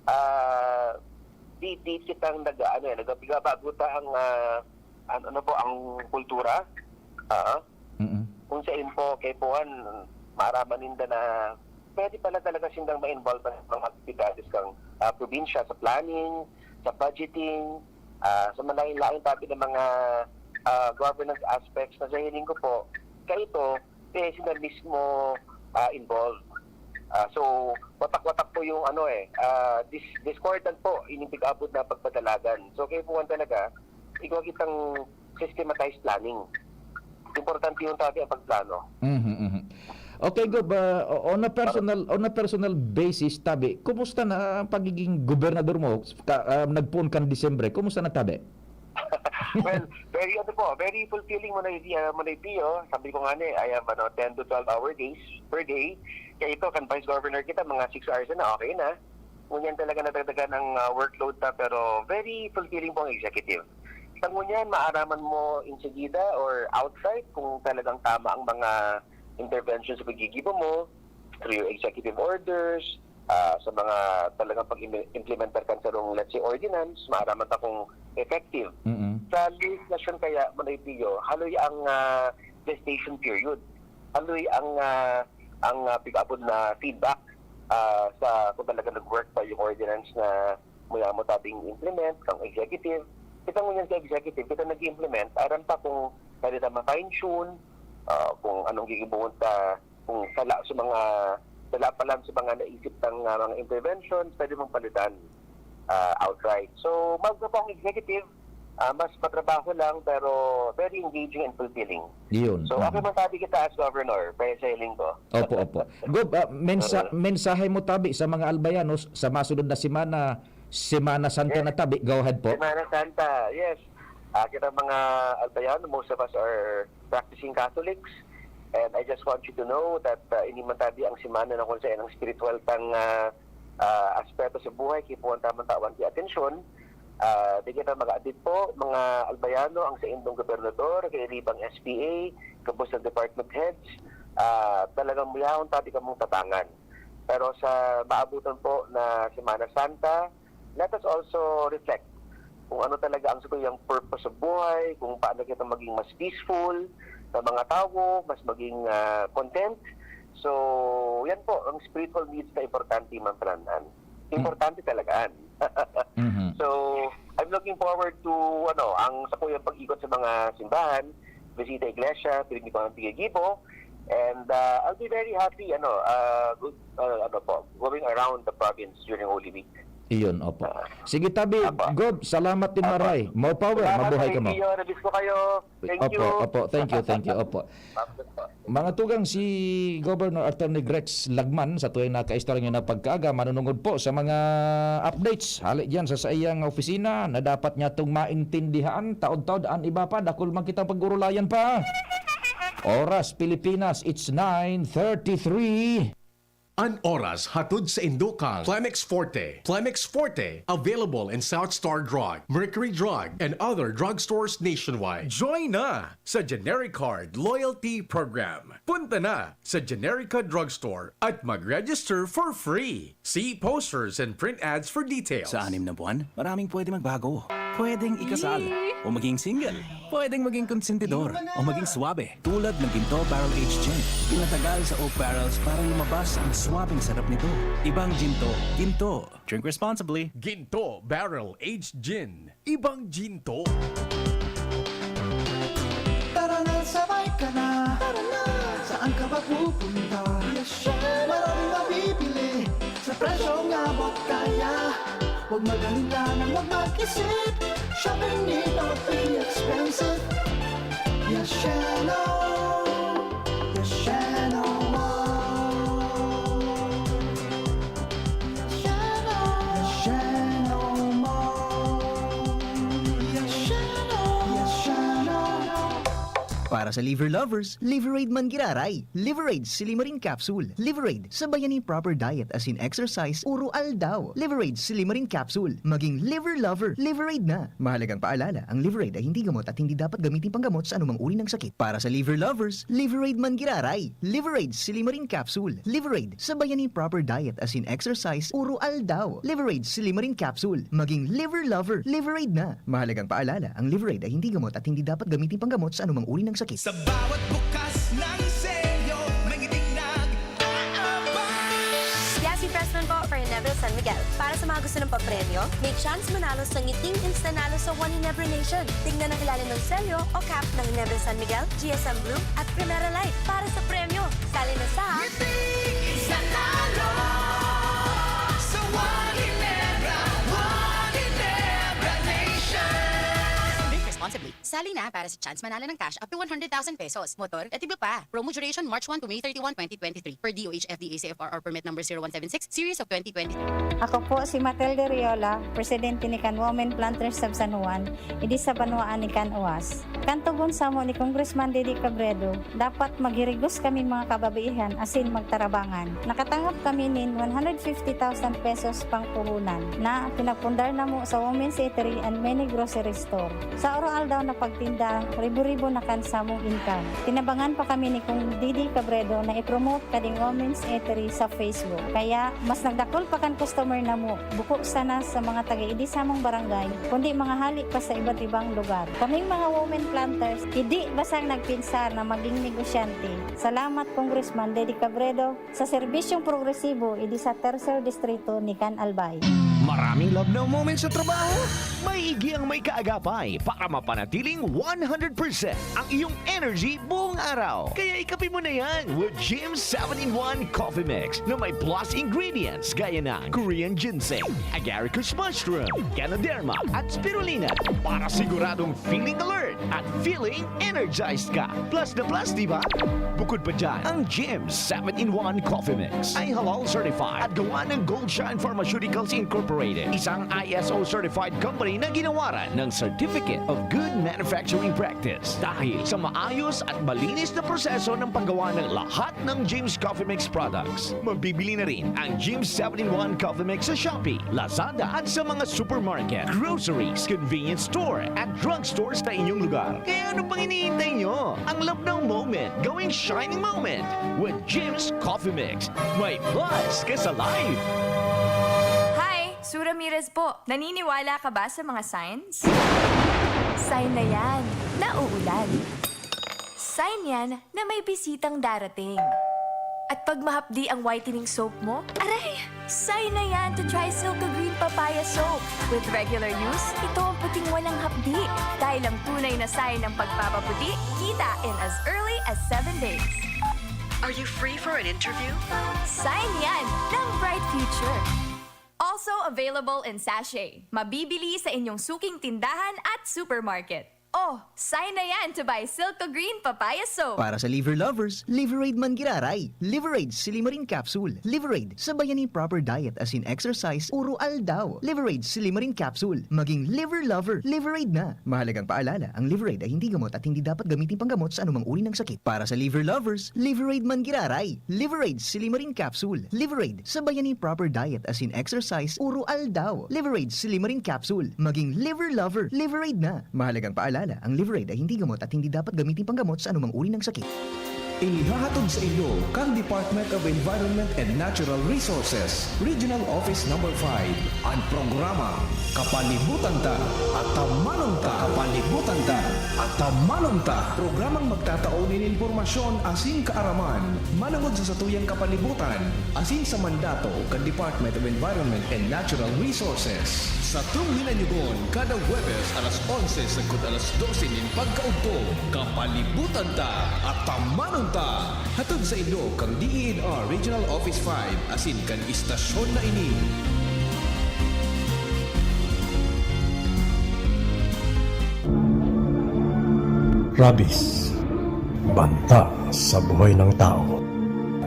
ah, di, di kitang nag, ano, eh, nagpigabago ta ang, ah, ano, ano po, ang kultura. Ah, Mm-mm. Kung sa info, kay Puan, maaraman ninda na pwede pala talaga sindang ma-involve sa mga aktibidades kang ah, probinsya sa planning, sa budgeting, ah, sa malain-lain tabi ng mga ah, governance aspects na sa hiling ko po, kaito, eh, sila mismo ah, involved. Ah, so, watak-watak po yung ano eh, ah, dis- discordant po, ining pig-abot na pagpadalagan. So, kay Puan talaga, igwa kitang systematized planning. Importante yung tabi ang pagplano. Mhm, mhm. Okay, Gob, ah, on a personal on a personal basis, tabi, kumusta na ang pagiging gobernador mo? Ka, ah, nagpoon kan Disyembre, kumusta na tabi? Well, very ano po, very fulfilling mo na uh, mo na Pio. Sabi ko nga ni, I have ano, ten to twelve hour days per day. Kaya ito, kan vice governor kita, mga six hours na, okay na. Ngunyan talaga nadagdagan ang uh, workload ta, pero very fulfilling po ang executive. Sa ngunyan, maaraman mo insigida or outright kung talagang tama ang mga interventions na pagigibo mo through your executive orders, ah, sa mga talagang pag-implementar kan sarong, let's say, ordinance, maaraman ta kung effective. Mm-mm. Sa legislation kaya, Manoy Pio, haloy ang ah, gestation period. Haloy ang ah, ang ah, pig-abot na feedback ah, sa kung talaga nag-work pa yung ordinance na mula mo tabing implement, kang executive. Kita ngunyan sa executive, kita nag-implement, aram ta kung pwede ta ma-fine-tune, ah, kung anong gigibuhon ta, kung sala sa mga, sala pa lang sa mga naisip ng ah, mga interventions, pwede mong palitan ah, outright. So, magka po ang executive, Ah, mas matrabaho lang, pero very engaging and fulfilling. Yun. So, okay man tabi kita as governor, best-selling ko. Opo, opo. Gob, ah, mensa- Oo. mensahe mo tabi sa mga Albayanos sa masunod na semana, Semana Santa Yes. na tabi. Go ahead po. Semana Santa, yes. Ah, kita mga Albayano, most of us are practicing Catholics. And I just want you to know that uh, ini man tabi ang semana na kung saan ang spiritual tang ah, ah, aspeto sa buhay, kipuan tamang tawan ki atensyon. Ah, di kita mag-adit po, mga Albayano, ang saindong gobernador, kairibang S P A, gabos na department heads, ah, talagang muyahon tabi kamong tabangan. Pero sa maabutan po na Semana Santa, let us also reflect kung ano talaga ang sakuyang purpose sa buhay, kung paano kita maging mas peaceful na mga tawo, mas maging ah, content. So, yan po, ang spiritual needs na importante man talaga. Importante talaga. Mhm. So, I'm looking forward to ano, ang sakuyang pag-ikot sa mga simbahan, bisita iglesia, pirmi ko ang gigibo, and uh, I'll be very happy ano, uh, go- uh, ano po, going around the province during Holy Week. Iyon, opo. Sige tabi, Apo. Gob, salamat din Apo. maray. More power, Salamat mabuhay sa kamo. inyo, Rabis ko kayo. Thank Opo, you. Opo, thank you, thank you, opo. Salamat po. Mga tugang, si Governor Attorney Grex Lagman sa tuwing nakaistorya na pagkaaga, manunungod po sa mga updates hali diyan sa saiyang opisina na dapat niya itong maintindihan. Taod-taod an iba pa, dakul man kitang pag-urulayan pa. Oras Pilipinas, it's nine thirty-three. An oras hatod sa indukang Plemex Forte. Plemex Forte, available in South Star Drug, Mercury Drug, and other drugstores nationwide. Join na sa Generic Card Loyalty Program. Punta na sa Generica Drugstore at mag-register for free. See posters and print ads for details. Sa anim na buwan, maraming pwede magbago. Pwedeng ikasal, o maging single. Pwedeng maging konsentidor, o maging swabe. Tulad ng Ginto Barrel Aged Gin. Pinatagal sa oak barrels para lumabas ang swabeng sarap nito. Ibang Ginto, Ginto. Drink responsibly. Ginto Barrel Aged Gin. Ibang Ginto. Tara na, sabay ka na. Tara na. Saan ka ba pupunta? Maraming mabibili sa presyong abot kaya. Huwag mag-alala nang huwag mag-isip. Shopping need not be expensive. Yasheno. Yasheno Mall. Yasheno. Yasheno Mall. Yasheno. Yasheno. Para sa liver lovers, Liverade man giraray. Liverade Silimarin Capsule. Liverade, sabayan nin proper diet asin exercise oro aldaw. Liverade Silimarin Capsule. Maging liver lover, Liverade na. Mahalagang paalala, ang Liverade ay hindi gamot at hindi dapat gamitin panggamot sa anumang uri ng sakit. Para sa liver lovers, Liverade man giraray. Liverade Silimarin Capsule. Liverade, sabayan nin proper diet asin exercise oro aldaw. Liverade Silimarin Capsule. Maging liver lover, Liverade na. Mahalagang paalala, ang Liverade ay hindi gamot at hindi dapat gamitin panggamot sa anumang uri ng sakit. Sa bawat bukas ng selyo, may ngiting nag-aabang. Yasi Fresman po for Ginebra San Miguel. Para sa mga gusto ng papremyo, may chance manalo sa ngiting instanalo sa One Ginebra Nation. Tingnan ang ilalim ng selyo o cap ng Ginebra San Miguel, G S M Blue at Primera Life para sa premyo. Sali na sa Ngiting instanalo sa One Ginebra, One Ginebra Nation. Drink responsibly. Sali na para sa chance manalo ng cash up to one hundred thousand pesos, motor, at iba pa. Promo duration March one to May thirty-one, twenty twenty-three, per D O H F D A C F R R permit number zero one seven six, series of twenty twenty-three. Ako po si Matilde Riola, presidente ni Kan Women Planters sa San Juan, idi sa banwaan ni Kan Uwas. Kan tugon samo ni Congressman Didi Cabredo, dapat maghirigos kami mga kababaihan asin magtarabangan. Nakatangap kami nin one hundred fifty thousand pesos pangpuhunan na pinagpundar namo sa Women's Eatery and many grocery store. Sa oro-aldaw na pagtinda, ribo-ribo na kan samong income. Tinabangan pa kami ni Kong Didi Cabredo na i-promote kading Women's Eatery sa Facebook. Kaya, mas nagdakul pa kan customer namo, buko sana sa mga taga-idi samong barangay, kundi mga hali pa sa iba't ibang lugar. Kaming mga women planters, idi basang nagpinsar na maging negosyante. Salamat, Congressman Didi Cabredo, sa serbisyong progresibo idi sa Tercer Distrito ni Can Albay. Maraming love now moments sa trabaho? May Iggy ang may kaagapay para mapanatiling one hundred percent ang iyong energy buong araw. Kaya ikape mo na yan with Jim seven-in-one Coffee Mix na may plus ingredients gaya ng Korean ginseng, agaricus mushroom, ganoderma, at spirulina para siguradong feeling alert at feeling energized ka. Plus na plus, di ba? Bukod pa dyan, ang Jim seven-in-one Coffee Mix ay halal certified at gawa ng Gold Shine Pharmaceuticals Incorporated, isang I S O certified company na ginawaran ng Certificate of Good Manufacturing Practice. Dahil sa maayos at malinis na proseso ng paggawa ng lahat ng Jim's Coffee Mix products, mabibili na rin ang Jim's seven-in-one Coffee Mix sa Shopee, Lazada, at sa mga supermarket, groceries, convenience store, at drugstores sa inyong lugar. Kaya ano pang hinihintay nyo? Ang love now moment, gawing shining moment with Jim's Coffee Mix. May plus ka sa life! Hi! Sue Ramirez po. Naniniwala ka ba sa mga signs? Sign na yan na uulan. Sign yan na may bisitang darating. At pag mahapdi ang whitening soap mo, aray! Sign na yan to try Silka Green Papaya Soap. With regular use, ito ang puting walang hapdi. Dahil ang tunay na sign ng pagpapaputi, kita in as early as seven days. Are you free for an interview? Sign yan ng bright future. Also available in sachet. Mabibili sa inyong suking tindahan at supermarket. Oh, sign na yan to buy Silka Green Papaya Soap. Para sa liver lovers, Liverade man giraray. Liverade Silimarin Capsule. Liverade, sabayan nin proper diet asin exercise uro-aldaw. Liverade Silimarin Capsule. Maging liver lover, Liverade na. Mahalagang paalala, ang Liverade ay hindi gamot at hindi dapat gamitin panggamot sa anumang uri ng sakit. Para sa liver lovers, Liverade man giraray. Liverade Silimarin Capsule. Liverade, sabayan nin proper diet asin exercise uro-aldaw. Liverade Silimarin Capsule. Maging liver lover, Liverade na. Mahalagang paalala, ang Liverade ay hindi gamot at hindi dapat gamitin panggamot sa anumang uri ng sakit. Inihahatod sa inyo kan Department of Environment and Natural Resources, Regional Office Number five, an programang Kapalibutan Ta at Tamanon Ta. Kapalibutan Ta at Tamanon Ta. Programang magtatao nin impormasyon asin kaaraman manongod sa satuyang kapalibutan asin sa mandato kan Department of Environment and Natural Resources. Satong hinanyugon kada Huwebes alas onse sagkod alas dose nin pagkaudto, Kapalibutan Ta at Tamanon Ta. Hatod sa inyo kan D E N R Regional Office five asin kan istasyon na ini. Rabies. Banta sa buhay ng tao.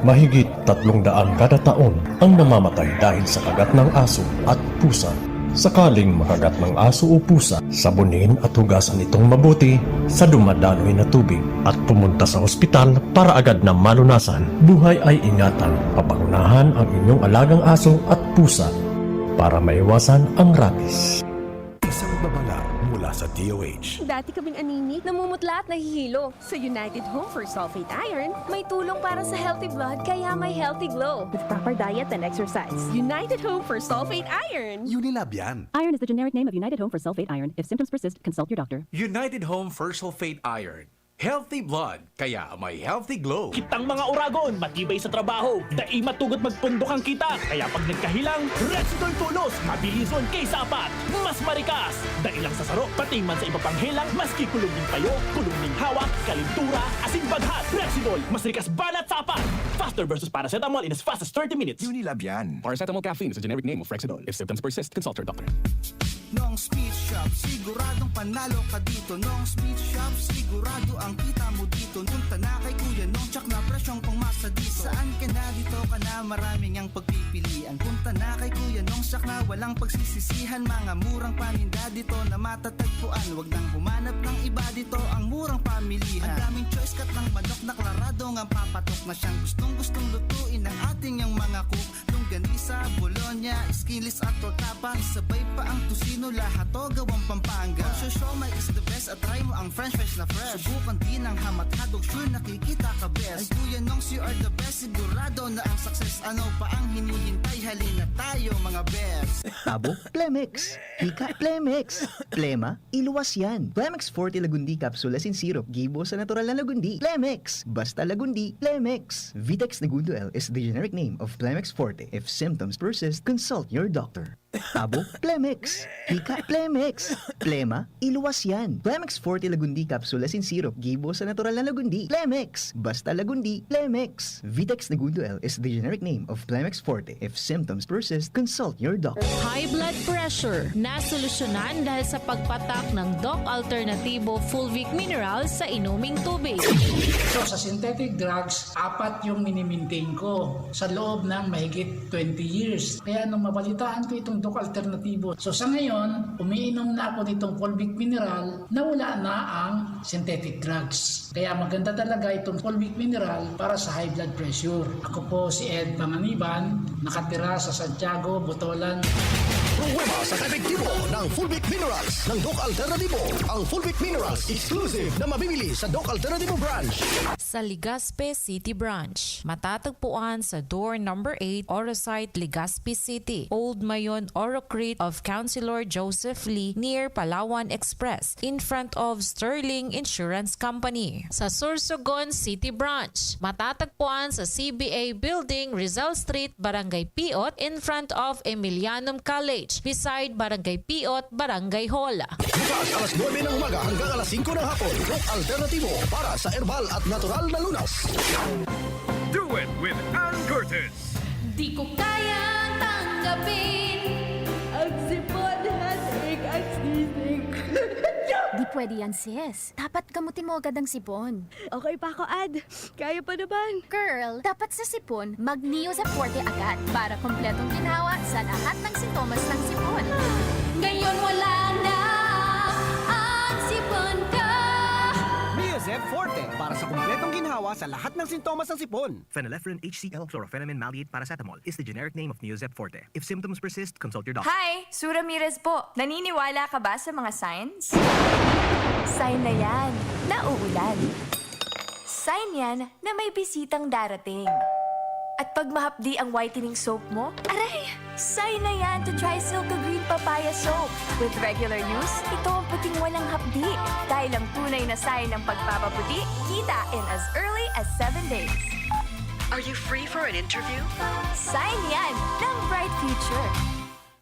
Mahigit tatlong daan kada taon ang namamatay dahil sa kagat ng aso at pusa. Sakaling makagat ng aso o pusa, sabonin at hugasan itong mabuti sa dumadaloy na tubig at pumunta sa ospital para agad na malunasan. Buhay ay ingatan, papangunahan ang inyong alagang aso at pusa para maiwasan ang rabies. Isang babala mula sa D O H. Dati kaming anemic, namumutla at nahihilo. Sa United Home for Sulfate Iron, may tulong para sa healthy blood kaya may healthy glow. With proper diet and exercise. United Home for Sulfate Iron. Unilab yan. Iron is the generic name of United Home for Sulfate Iron. If symptoms persist, consult your doctor. United Home for Sulfate Iron. Healthy blood, kaya may healthy glow. Kitang mga Oragon, matibay sa trabaho, dai matugot magpundok ang kita. Kaya pag nagkahelang, Rexidol Tolos, mabilison kay sapat, mas marikas. Dai lang sa saro, pati man sa iba pang helang, maski kulog nin payo, kulog nin hawak, kalentura, asin baghat. Rexidol, mas rikas banat sapat. Faster versus paracetamol in as fast as thirty minutes. Unilab yan. Paracetamol caffeine is a generic name of Rexidol. If symptoms persist, consult your doctor. Nong's Meat Shop, siguradong panalo ka dito. Nong's Meat Shop, sigurado ang kita mo dito. Punta na kay Kuya Nong, tsak na presyong pang masa dito. Saan ka na, dito ka na, maraming ang pagpipilian. Punta na kay Kuya Nong, tsak na walang pagsisisihan. Mga murang paninda dito na matatagpuan. Wag nang humanap ng iba dito, ang murang pamilihan. Ang daming choice, cut ng manok na klaradong ang papatok na siyang gustong-gustong lutuin ng ating yang mga cook. Longganisa, bologna, skinless at tortapa. Isabay pa ang tocino, lahat to gawang Pampanga. Ang siomai is the best at try mo ang french fries na fresh. Subukan din ang hamat hotdog, sure nakikita ka best. Ay Kuya Nongs, you are the best, sigurado na ang success. Ano pa ang hinihintay? Halina tayo mga best. Tabo? Plemex! Hika? Plemex! Plema? Iluwas yan! Plemex Forte Lagundi Capsule asin Syrup, gibo sa natural na lagundi. Plemex! Basta lagundi, Plemex! Vitex Negundo L is the generic name of Plemex Forte. If symptoms persist, consult your doctor. Tabo, Plemex. Hika, Plemex. Plema, iluwas yan. Plemex Forte Lagundi Capsule asin Syrup. Gibo sa natural na Lagundi. Plemex. Basta Lagundi, Plemex. Vitex Negundo L is the generic name of Plemex Forte. If symptoms persist, consult your doctor. High blood pressure, nasolusyonan dahil sa pagpatak ng Doc Alternativo Fulvic Minerals sa inuming tubig. So sa synthetic drugs, apat yung minimintain ko sa loob ng mahigit twenty years. Kaya nung mabalitaan ko itong Doc Alternativo, so sa ngayon, umiinom na ako nitong Fulvic Mineral na wala na ang synthetic drugs. Kaya maganda talaga itong Fulvic Mineral para sa high blood pressure. Ako po si Ed Panganiban, nakatira sa Santiago, Botolan. Pruweba sa epektibo ng Fulvic Minerals ng Doc Alternativo. Ang Fulvic Minerals exclusive na mabibili sa Doc Alternativo Branch. Sa Legazpi City Branch. Matatagpuan sa door number eight, Orosite, Legazpi City, Old Mayon, Orocrit of Councilor Joseph Lee, near Palawan Express, in front of Sterling Insurance Company. Sa Sorsogon City Branch. Matatagpuan sa C B A Building, Rizal Street, Barangay Piot, in front of Emilianum College, beside Barangay Piot, Barangay Hall. Bukas alas nuebe ng umaga hanggang alas singko ng hapon. Doc Alternativo para sa herbal at natural na lunas. Do it with Ann Curtis. Di ko kayang tanggapin. Ang sipon, headache, ang sisig. Di pwede yan, sis. Dapat gamutin mo agad ang sipon. Okay pa ako, Ad. Kaya pa naman. Girl, dapat sa sipon, mag Neozep Forte agad para kompletong ginhawa sa lahat ng sintomas ng sipon. Ngayon wala na ang sipon ko. Neozep Forte para sa kompletong ginhawa sa lahat ng sintomas ng sipon. Phenylephrine H C L, chlorphenamine maleate, paracetamol is the generic name of Neozep Forte. If symptoms persist, consult your doctor. Hi! Sue Ramirez po. Naniniwala ka ba sa mga signs? Sign na yan na uulan. Sign yan na may bisitang darating. At pag mahapdi ang whitening soap mo, aray! Sign na yan to try Silka Green Papaya Soap. With regular use, ito ang puting walang hapdi. Dahil ang tunay na sign ng pagpapaputi, kita in as early as seven days. Are you free for an interview? Sign yan ng bright future.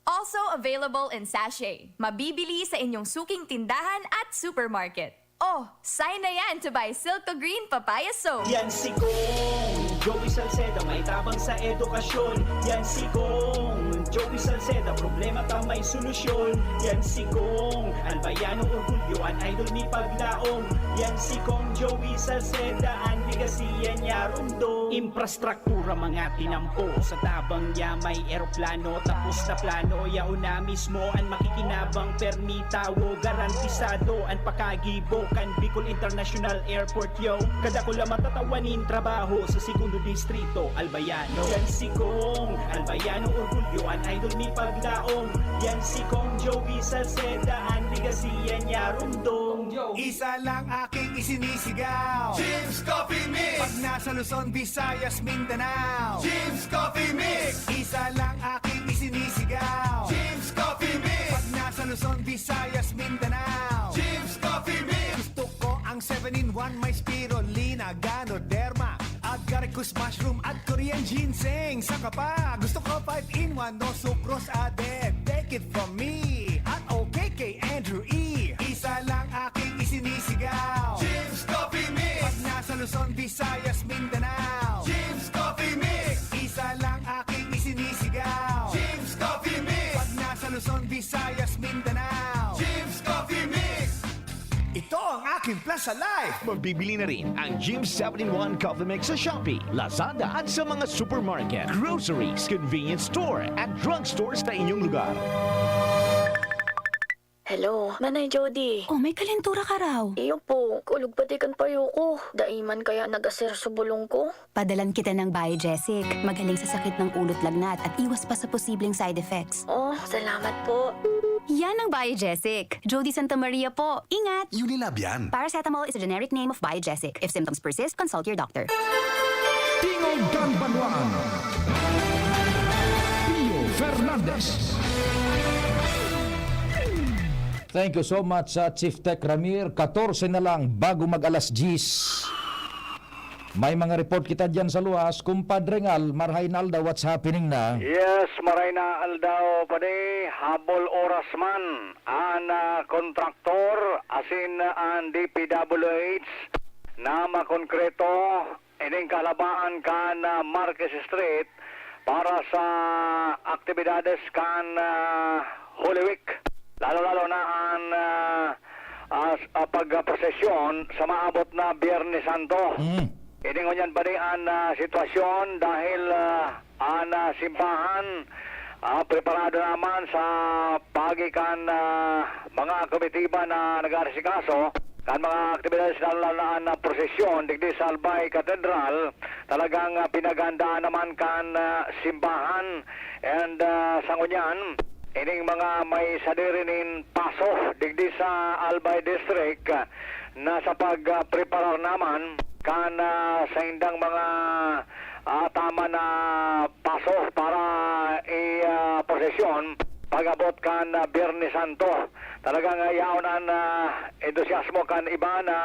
Also available in sachet. Mabibili sa inyong suking tindahan at supermarket. Oh, sign na yan to buy Silka Green Papaya Soap. Yan si Kong Joey Salceda, may tabang sa edukasyon. Yan si Kong Joey Salceda, problema ta may solusyon. Yan si Kong Albayano Orgulyo, an idol mi paglaom. Yan si Kong Joey Salceda, an legacy yan niya rumdom. Infrastructure Pura mga tinampo sa tabang niya may eroplano. Tapos na plano, yaon na mismo an makikinabang. Permi tawo, garantisado an pakagibo kan Bicol International Airport, yo. Kadakula matatawa nin trabaho sa segundo distrito, Albayano. Yan si Kong Albayano, orgulyo an idol mi paglaom. Yan si Kong Joey Salceda, an legacy yan niya rumdom. Isa lang aking isinisigaw. Jim's Coffee Mix! Pag nasa Luzon, Visayas, Mindanao. Jim's Coffee Mix! Isa lang aking isinisigaw. Jim's Coffee Mix! Pag nasa Luzon, Visayas, Mindanao. Jim's Coffee Mix! Gusto ko ang seven-in-one, may spirulina, ganoderma, agaricus mushroom at Korean ginseng. Saka pa, gusto ko five-in-one, no sucrose added. Take it from me, at okay kay Andrew E. Isa lang aking isinisigaw. Jim's Coffee Mix! Pag nasa Luzon, Visayas, Mindanao. Jim's Coffee Mix! Isa lang aking isinisigaw. Jim's Coffee Mix! Pag nasa Luzon, Visayas, Mindanao. Jim's Coffee Mix! Ito ang aking Plaza Life! Mabibili na rin ang Jim's seven-in-one Coffee Mix sa Shopee, Lazada at sa mga supermarket, groceries, convenience store at drugstores na inyong lugar. Hello, Manay Jody. Oh, may kalentura ka raw. Iyo po, kulog pati kan payo ko. Dai man kaya nagaser sa bulong ko. Padalan kita ng Biogesic. Magaling sa sakit ng ulo't lagnat at iwas pa sa posibleng side effects. Oh, salamat po. Yan ang Biogesic. Jody Santa Maria po. Ingat! Unilab yan. Paracetamol is a generic name of Biogesic. If symptoms persist, consult your doctor. Tingog kan Banwaan. Pio Fernandez. Thank you so much sa Chief Tech Ramir. Katorse na lang bago mag alas diyes. May mga report kita diyan sa luwas. Kumpadre Ngal, marahay na aldaw, what's happening na? Yes, marahay na aldaw, padi. Habol oras man, an, ah, kontraktor, asin an D P W H na makonkreto ining kahalabaan kan, ah, Marquez Street para sa aktibidades kan, ah, Holy Week. Lalo-lalo na an, ah, ah, s-, ah, pagprosesyon sa maabot na Biyernes Santo. Mm. Ini ngunyan pa ni an, ah, sitwasyon dahil, ah, an, ah, simbahan, ah, preparado naman sa pagi kan, ah, mga komitiba na nag-aasikaso kan mga aktibidades, lalo na an, ah, prosesyon digdi sa Albay Cathedral. Talagang, ah, pinaghandaan naman kan, ah, simbahan. And, ah, sa ngunyan, ining mga may sadiri nin paso digdi sa Albay District, ah, na sa pag, ah, preparar naman kan, ah, saindang mga, ah, tama na paso para i, ah, prosesyon pag-abot kan, ah, Biyernes Santo. Talagang, ah, yaon an, ah, entusiasmo kan iba na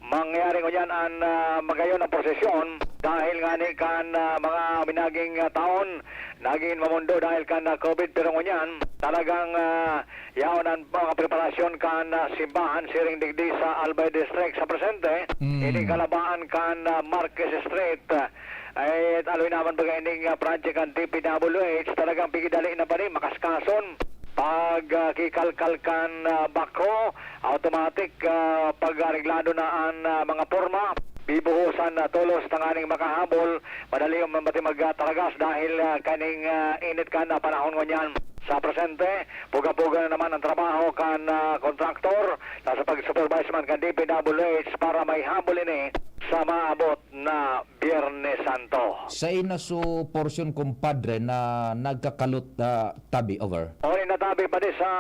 mangyari ngunyan an, ah, magayon na prosesyon dahil ngani kan, ah, mga minaging, ah, taon nagin mamondo dahil kan, ah, COVID. Pero ngunyan, talagang, ah, yaon an mga preparasyon kan, ah, simbahan siring digdi sa Albay District. Sa presente, Mm. ini kahalabaan kan, ah, Marquez Street, ah, ay aloy naman baga ining, ah, project kan D P W H. Talagang pigidali na pa ni makaskason pag, ah, kikalkal kan, ah, backhoe, automatic, ah, pag-areglado na an, ah, mga porma, bibuhusan na tolos tanganing makahabol, madali man pati magtaragas dahil, ah, kaning, ah, init kan, ah, panahon ngunyan. Sa presente, puga-puga na naman ang trabaho kan, ah, kontraktor na sa pag-supervise man kan D P W H para maihabol ini sa maabot na Biyernes Santo. Sa ina su portion, kumpadre, na nagkakalot, ah, tabi, over? O, natabi pa di sa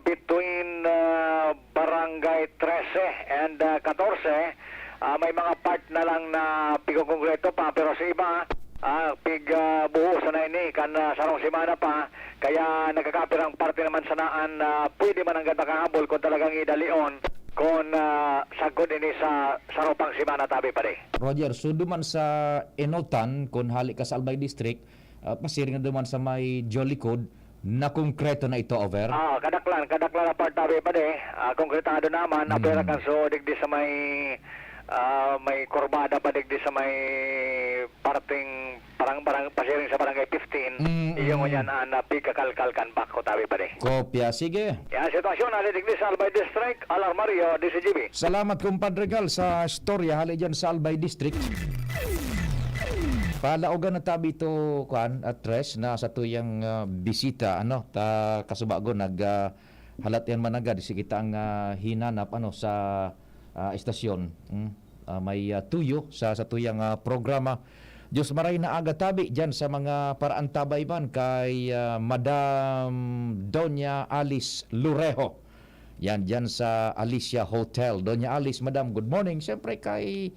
between, ah, Barangay trese and, ah, katorse. Ah, may mga part na lang na pigkokongkreto pa, pero sa iba, ah, pig, ah, buhos na ini kan, ah, sarong semana pa. Kaya nagkakapirang parte naman sanaan na pwede man nanggad makahabol kung talagang idalion, kung, ah, sagkod ini sa saro pang semana, tabi pa di. Roger, so duman sa Enotan, kun hali ka sa Albay District, ah, pasiring na duman sa may Jolikod, na konkreto na ito, over? Ah, kadaklan, kadaklan na part, tabi pa di. Ah, konkretado naman, Hmm. apwera kan so, digdi sa may, ah, may kurbada pa digdi sa may parting parang, parang pasiring sa Barangay fifteen, Mm, iyo mm. ngunyan an, ah, pigkakalkal kan backhoe, tabi pa di. Kopya, sige. Yan, sitwasyon, hali digdi sa Albay District, Alarmario, D C G B. Salamat, Compadre Gal, sa istorya hali dyan sa Albay District. Palaogan na tabi ito, kuan, at tres na sa tuyang, ah, bisita, ano, ta kasubago, nag, ah, halat yan managad, si kita ang, ah, hinanap, ano, sa, ah, estasyon. Hmm? Ah, may, ah, tuyo sa, sa tuyang, ah, programa. Diyos maray na aga tabi dyan sa mga paraantabay man kay, ah, Madam Doña Alice Lurejo. Yan, dyan sa Alicia Hotel. Doña Alice, Madam, good morning. Siyempre kay,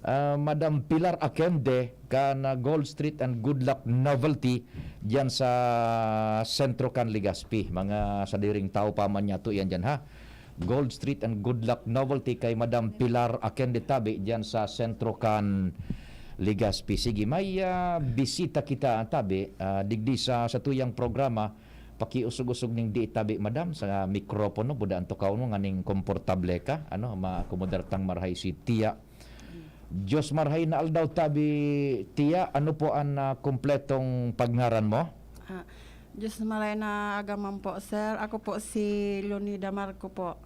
ah, Madam Pilar Akende, kan, ah, Gold Street and Good Luck Novelty, dyan sa sentro kan Legazpi. Mga sadiring tao pa man niya to yan dyan, ha? Gold Street and Good Luck Novelty kay Madam Pilar Akende tabi dyan sa sentro kan Legazpi. Sige, may, ah, bisita kita tabi, ah, digdi sa, sa tuyang programa. Pakiusog-usog ning di tabi, madam, sa mikropono, buda ang tukaw mo, nganing komportable ka, ano, maakomodar tang marahay si Tia. Diyos marahay na aldaw tabi, Tia, ano po ang, ah, kompletong pagngaran mo? Ah, Diyos maray na aga man po, sir. Ako po si Leonida Marco po.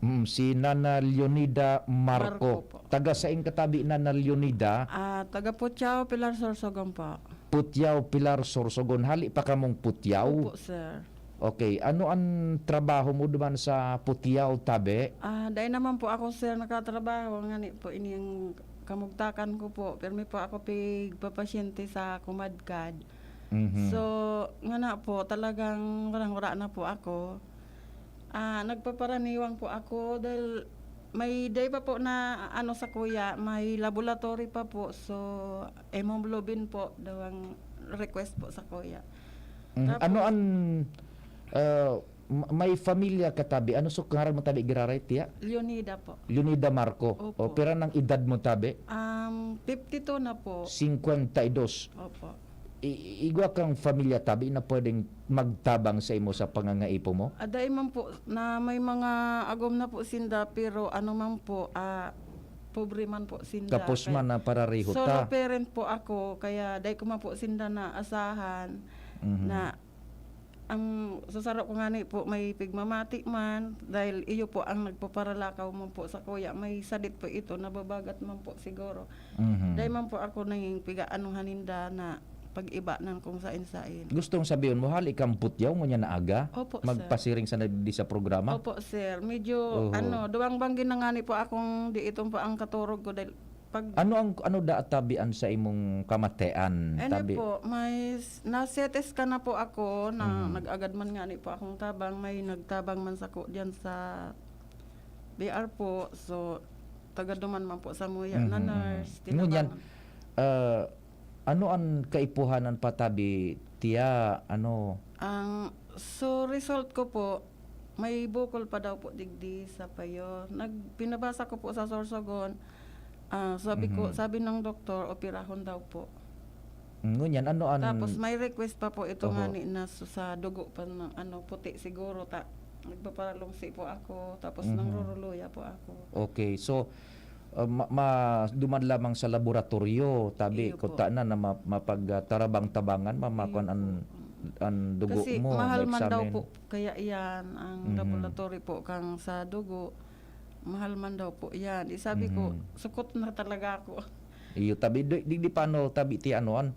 Mm, si Nana Leonida Marco. Marco po. Taga sain ka tabi, Nana Leonida? Ah, taga Putiao, Pilar, Sorsogon po. Putiao, Pilar, Sorsogon. Hali pa kamong Putiao? Opo, sir. Okay. Ano ang trabaho mo duman sa Putiao, tabi? Ah, dai naman po ako, sir, nakatrabaho. Ngani po, ini ang kamugtakan ko po. Pirmi po ako pigpapasyente sa Kumadkad. Mhm. So, ngana po, talagang ngurang-ngura na po ako. Ah, nagpaparaniwang po ako dahil may day pa po na ano sa kuya, may laboratory pa po. So, hemoglobin po daw ang request po sa kuya. Mhm. Tapos Ano ang, ah, M-, may familia ka, tabi. Ano so ngaran mo, tabi, giraray, tiya? Leonida po. Leonida Marco. Opo. O, pira nang edad mo, tabi? Um, fifty-two na po. Cincuenta y dos. Opo. I-, igwa kang familia, tabi, na pwedeng magtabang sa imo sa pangangaipo mo? Ah, dai man po, na may mga agom na po sinda, pero ano man po, ah, pobre man po sinda. Kapos Kaya man na parareho solo ta. parent po ako, kaya dai ko man po sinda naasahan Mhm. na ang sa saro ko ngani po may pigmamati man, dahil iyo po ang nagpaparalakaw man po sa kuya, may sadit po ito, nababagat man po siguro. Mhm. Dai man po ako naging piga-ano haninda na pag-iba ng kung sain-sain. Gustong sabihon mo, hali kang putyaw, ngunyan na aga? Opo, sir. Magpasiring sa nagdi sa programa? Opo, sir. Medyo, Oho. ano, duwang banggi na ngani po akong di itong po ang katurog ko dahil pag Ano ang, ano da tabian sa imong kamatean, Ano tabi? po, may s-, na-C T scan na po ako, na Mhm. nag-agad man ngani po akong tabang, may nagtabang man sako diyan sa B R po. So, taga duman man po sa Muya na Mhm, mhm. nurse, Ngunyan, tinabangan. ah, ano an kaipuhanan pa, tabi, tiya, ano? Ang, so, result ko po, may bukol pa daw po digdi sa payo. Nag-, pinabasa ko po sa Sorsogon, ah, sabi ko, Mhm. sabi ng doktor, operahon daw po. Ngunyan, ano an Tapos may request pa po ito Oho. ngani na su-, sa dugo pa ng, ano, puti siguro, ta-, nagpaparalungsi po ako, tapos Mhm. nangruruluya po ako. Okay, so, ah, ma-, ma-, duman lamang sa laboratoryo, tabi, Iyo po. kuta na, na ma-, mapagtarabang-tabangan, ma-, Iyo makuan an, po. an dugo Kasi mo, mahal man daw ma-examine. po kaya iyan, ang Mhm. laboratory po kang sa dugo, mahal man daw po iyan. Di sabi ko, Mhm. sukot na talaga ako. Iyo, tabi, di, di, di pa, ano, tabi, ti, ano, an,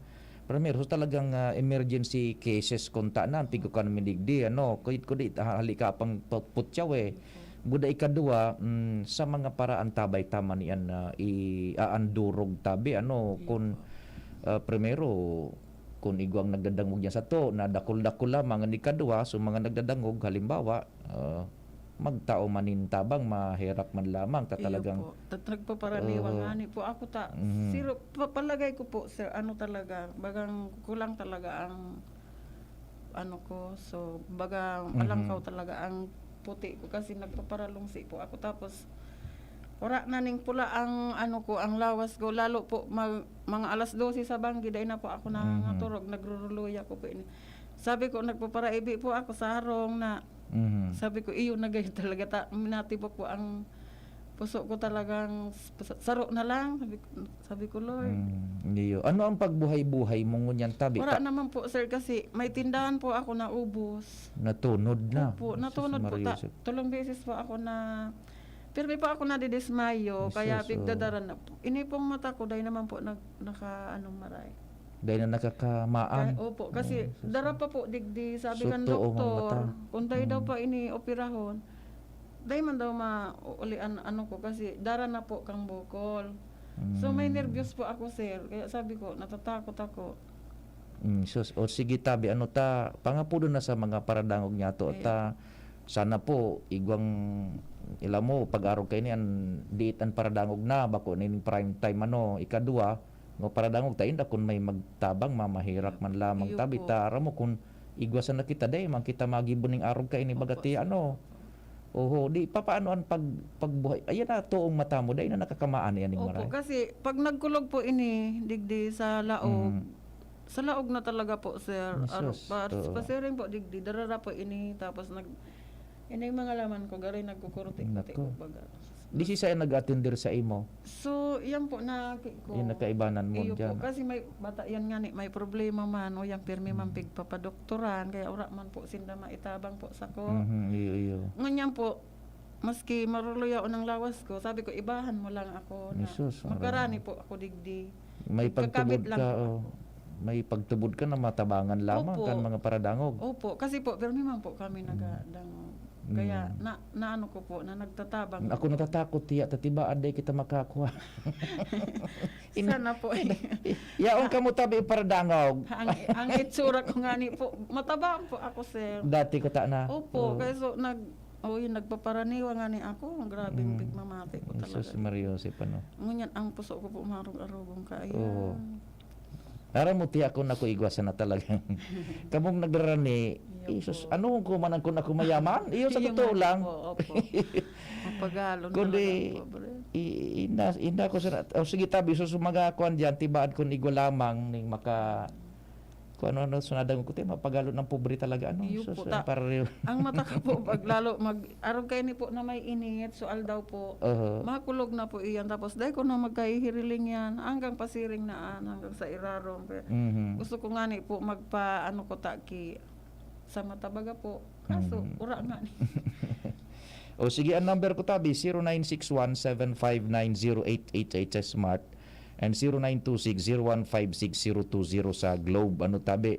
primero, so talagang, ah, emergency cases kung ta na, an tigkukan mi digdi, ano, kuyt ko di, ha-, hali ka pang put-, putyaw, eh. Opo. Buda ikadua, mm, sa mga paraan tabay tama niyan na i-aandurog tabi, ano, Iyo kun, po. ah, primero, kun igwang nagdadangog niya sato, na dakul-dakul lamang, an ikadua, so mga nagdadangog, halimbawa, ah, magtao man nin tabang, maherak man lamang, ta Iyo talagang po. Tat-, nagpaparaniwang Oo. ngani po ako ta-, Mhm. siro, pa-, palagay ko po, sir, ano talaga, bagang kulang talaga ang ano ko. So, baga, Mhm. alangkaw talaga ang puti ko kasi nagpaparalungsi po ako. Tapos, wala na ning pula ang ano ko, ang lawas ko. Lalo po, mag-, mga alas dose sa banggi, dai na po ako Mhm. nangangaturog, nagruruluya ko po ini. Sabi ko, nagpaparaibi po ako sa harong na, Mhm. sabi ko, iyo na gayon talaga ta-, minatibok ko ang puso ko talagang s-, sa-, saro na lang, sabi ko, sabi ko, "Lord." Mm, iyo. Ano ang pagbuhay-buhay mo ngunyan, tabi? Wala Ta- naman po, sir, kasi may tindahan po ako na ubos. Natunod na. Opo, Jesus, natunod po. Maria Ta-, Joseph. Tulong beses po ako na, pirmi po ako nadidismayo, Jesus, kaya oh. pigdadara na po. Ini pong mata ko, dahil naman po nag-, naka, anong maray. Dahil na nakakamaan. Kaya, opo, kasi Ay, Jesus, dara oh. pa po, digdi, sabi kan Suto, oh, doktor, mata. kung dahil daw Mm. pa ini operahon, dai man daw maulian ano ko kasi dara na po kang bukol. So, may Mm. nervyos po ako, sir. Kaya sabi ko, natatakot ako. Mm, sus. O sige, tabi, ano ta, pangapodon na sa mga paradangog niyato Ayan. ta. Sana po, igwang, ila mo, pag-arog kayo niyan, diit an paradangog na, bako na yung prime time, ano, ikadwa, no, paradangog ta, inda kun may magtabang, mamahirak man lamang Iyo tabi, po. ta, aram mo, kun igwa sana kita, dai man kita magibo ning arog kaini, baga Opo, ti, sir. ano, Oho, di papaano an pag-, pagbuhay? Ayan na, toong mata mo, dai na nakakamaan yan ning Opo, maray. kasi pag nagkulog po ini, digdi sa laog, Mhm. sa laog na talaga po, sir. Ay, Aro, sus, pa-, oo. pasiring po, digdi, darara po ini, tapos nag-, ini yung mga laman ko, gari nagkukurti-kurti Nako. po baga. Di si Saya nag-atender sa imo? So, yan po, naki ko. Yung nakaibanan mo Iyo dyan. po, kasi may bata yan nga ni, may problema man, o yan pirmi man Mhm. pigpapadoktoran, kaya ura man po sinda maitabang po sa ko. Mhm, iyo, iyo. Ngunyan po, maski maruluyaw ang lawas ko, sabi ko, "Ibahan mo lang ako na Jesus, magkarani aray. po ako digdi." May Magkakabit pagtubod lang ka, po oh. ako. May pagtubod ka na matabangan lamang Opo. kan mga paradangog. Opo, kasi po, pirmi man po kami Mm. nagadangog. Kaya Mm. na, naano ko po, na nagtatabang Ako po. natatakot, tiya, ta tiba, aday kita makakuha. In-, Sana po. yaon ka mo tabi paradangog. Ang, ang itsura ko nga ni po, mataba po ako, sir. Dati ko ta na. Opo, Oo. kaya so, nag-, oh, yun, nagpaparaniwa nga ni ako. Grabing Mm. pigmamati ko talaga. Jesus, Maria Joseph, ano? Ngunyan, ang puso ko po, marog-arogong kaya. Oo. Aram mo, tiya, ako na ko igwa sana talaga. Kamong nagrarani, Iyo Jesus, po. Ano ko man ang kun ako mayaman? Iyo, sa Iyo totoo nga lang. Po, opo. Mapagalo na Kundi, talaga ang pobre. i-, ina-, ina ko sana, oh, sige, tabi, so, sa mga kwan dyan, tibaad kun igwa lamang ning maka-, kung ano-ano, sunadang ko, tiya, mapagalo ng pobre talaga, ano? Iyo So, po, so, ta-, para rin. Ang mata ko po, pag lalo mag-, arog kayo ni po na may init, so aldaw po, Oho. makulog na po iyan. Tapos, dahil ko na magkahihiriling yan, hanggang pasiring na, ah, hanggang sa irarom. Kaya Mhm. gusto ko nga ni po magpa, ano ko ta, ki, sa mata baga po. Kaso, Mhm. ura nga ni. O sige, ang number ko tabi, zero nine six one seven five nine zero eight eight eight sa Smart and zero nine two six zero one five six zero two zero sa Globe. Ano tabi,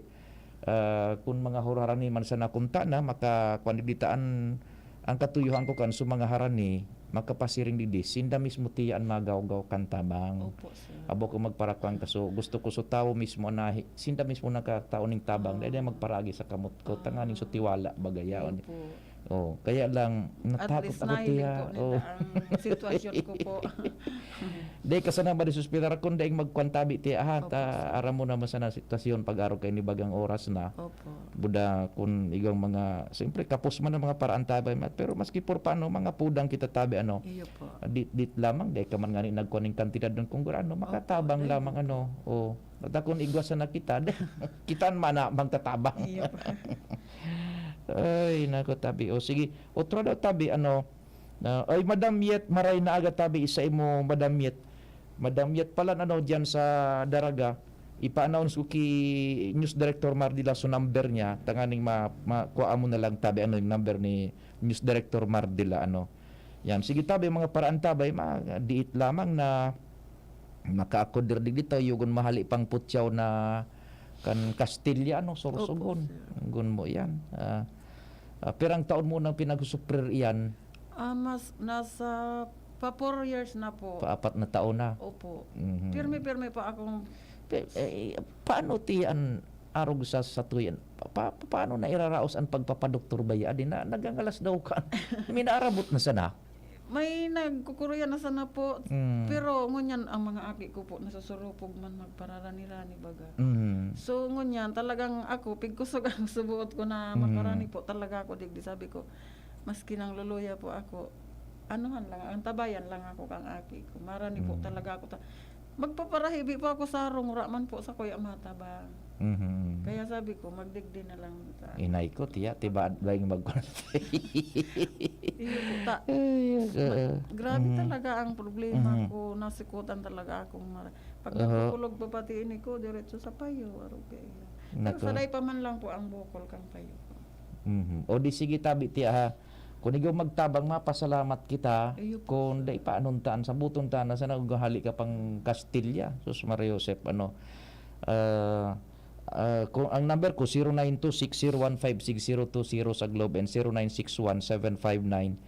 ah, kung mga hurarani man sa nakunta na, maka-, kwan, digdi ta an, ang katuyuhan ko kan sa mga harani, makapasiring digdi, sinda mismo tiya an magawgaw kan tabang. Opo, sir. Abo ko magparakwan ka, so gusto ko so tawo mismo na hi-, sinda mismo nakatao ning tabang, Ah. dahil magparagi sa kamot ko, Ah. tanganing so tiwala, bagayaon. Opo. Oh, kaya lang, At natakot least ako, nahiling tiya. po ninda Oh. ang sitwasyon ko po. Di ka sana madisusperar kung daing magkwan tabi, tiya, ha? Opo, Ta-, sir. aram mo naman sana sitwasyon pag-arog kayo ni bagang oras na. Opo. Buda kun igwang mga, siyempre, kapos man ang mga paraan tabi, ma-, pero maski por paano, mga pudang kita tabi, ano, Iyo po. dit, dit lamang, dahil ka man nga ni nagkuan ning kantidad ng kung ano, Opo, makatabang dahil lamang, po. ano, o, at akong igwa sana kita, kitan man na magtatabang. Iyo po. Ay, nako, tabi. O, sige. Otro daw tabi, ano, na, ay, Madam Yet, maray na aga tabi, isa imo, Madam Yet. Madam Yet pala, ano, diyan sa Daraga, ipa-announce ko ki News Director Mar Dila so number niya, tanganing ma-, ma-, kuha mo na lang tabi, ano, yung number ni News Director Mar Dila, ano. Yan. Sige, tabi, mga paraan tabi, ma-, diit lamang na makaakod dir digdi ta, yugon mahali pang putyaw na kan Kastilya, ano, Sorsogon. Opo, sir. Gun mo yan. Ah, ah, pirang taon mo nang pinagsuprir iyan? Ah, mas, nasa pa four years na po. Paapat na taon na? Opo. Mhm. Pirmi-pirmi pa akong Pe-, eh, paano ti an arog sa satuyan? Pa-, pa-, paano na iraraos an pagpapadoktor baya? Adi na, nagangalas daw ka. Minaarabot na sana? May nagkukuruyan na sana po. Mm. Pero ngunyan, ang mga aki ko po, nasusurupog man magpararani-rani baga. Mhm. So, ngunyan, talagang ako, pigkusog ang subuot ko na Mhm. maparani po talaga ako, digdi sabi ko, maski nang luluya po ako, anuhan lang, ang tabayan lang ako kang aki ko. Marani po Mm. talaga ako. Ta-, magpaparahibi po ako sa harong, wala man po sa kuya matabang. Mhm. Kaya sabi ko, magdigdi na lang ta. Inay ko, tiya, tiba, laing magkon. Iyo po, ta-, Ay, yes, ma-, oo. grabe Mhm. talaga ang problema Mhm. ko. Nasikutan talaga akong mara-, pag Oho. natutulog pa pati ini ko, diretso sa payo, arog kayo. Pero Nako. saday pa man lang po ang bukol kang payo. Mhm. O di sige, tabi, tiya, ha. Kung ikaw magtabang, mapasalamat kita. Iyo po, Kung sir. dai pa, anong taan, sabuton taan na sana kung hali ka pang Kastilya. Sus, Maria Josep, ano. Ah, ah, kung, ang number ko, zero nine two six zero one five six zero two zero sa Globe and zero nine six one seven five nine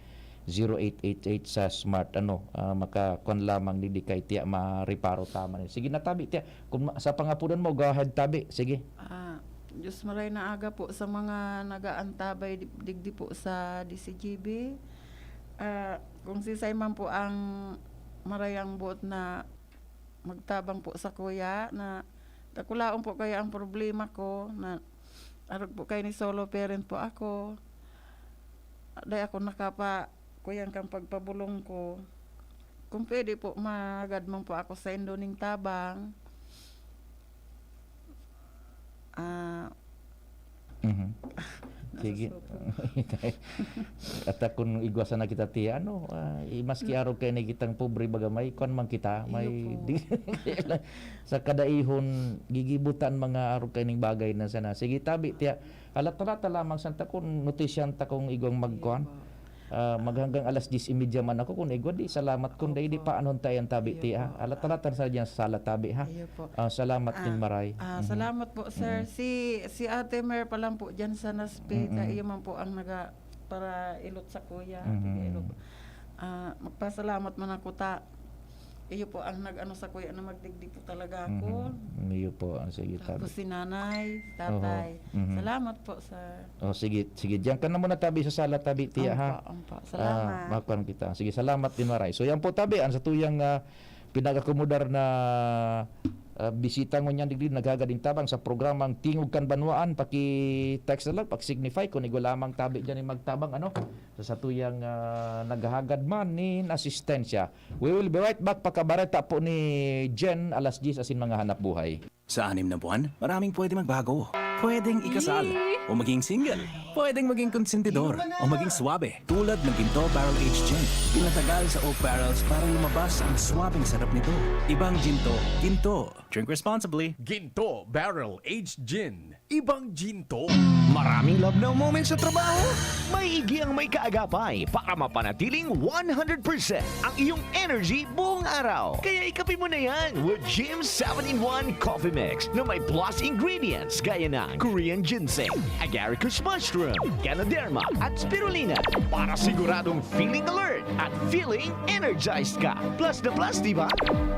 zero eight eight eight sa Smart. Ano, ah, makakuan lamang ni di kay tiya, mareparo tama ni. Sige na, tabi, tiya. Kung ma-, sa pangapudan mo, go ahead, tabi. Sige. Ah, Diyos maray na aga po sa mga nagaantabay di-, digdi po sa D C G B. Ah, kung sisay man po ang marayang buot na magtabang po sa kuya na dakulaon po kaya ang problema ko na arog po kay ni solo parent po ako. Dai ako nakapa-, kuyan kang pagpabulong ko. Kung pwede po, magad man po ako sa indo ning tabang. Ah, Mhm. Sige. Nasusuko. At kung igwasan na kita, tiya, ano, ah, i-, maski Mm. arog kayo na kitang pobre, baga may kwan man kita, Iyo may po. di-, sa kadaihon, gigibutan mga arog kayo ning bagay na sana. Sige, tabi, tiya, alat-alata lamang santa kung notisyan ta kung igwang Iyo magkwan. po. Ah, maghanggang alas diyes y media man ako, kung igwa, di, salamat, kung dai, di Opo. pa, anong tayan tabi, Iyo ti, ha? po. Alat-alatan sa dyan sa sala tabi, ha? Iyo po. Ah, salamat din, Ah, Maray. ah, Mhm. salamat po, sir. Mm. Si, si Ate Mer pa lang po dyan sa Naspi, Mm. sa iyo man po ang naga-, para ilot sa kuya, Mhm. tiga ilot. Ah, magpasalamat man ako ta. Iyo po ang nag-ano sa kuya na magdigdi po talaga ako. Mhm. Iyo po. Ah, sige, Tapos tabi. si nanay, Oho. tatay. Mhm. Salamat po, sir. Oh, sige, sige. Diyan ka na muna tabi sa sala tabi, tiya, ha? Ampa, ampa. Ah, Salamat. makuan kita. Sige, salamat din, Maray. So, yan po, tabi, ang sa tuyang, ah, pinag-akomodar na, ah, bisita ngunyan digdi naghagad nin tabang sa programang Tingog kan Banwaan. Paki-text na lang, paki-signify kun igwa lamang tabi diyan nin magtabang, ano, sa satuyang, ah, naghahagad man nin asistensya. We will be right back, pakabareta po ni Jen, alas diyes asin mga hanap buhay. Sa anim na buwan, maraming pwede magbago. Pwedeng ikasal, o maging single. Pwedeng maging konsentidor, o maging swabe, tulad ng Ginto Barrel Aged Gin. Pinatagal sa oak barrels para lumabas ang swabeng sarap nito. Ibang Ginto, Ginto. Drink responsibly. Ginto Barrel Aged Gin. Ibang Ginto. Maraming love now moments sa trabaho? Maigi ang may kaagapay para mapanatiling one hundred percent ang iyong energy buong araw. Kaya ikape mo na yan with Jim seven-in-one Coffee Mix na may plus ingredients gaya ng Korean ginseng, agaricus mushroom, ganoderma, at spirulina para siguradong feeling alert at feeling energized ka. Plus na plus, di ba?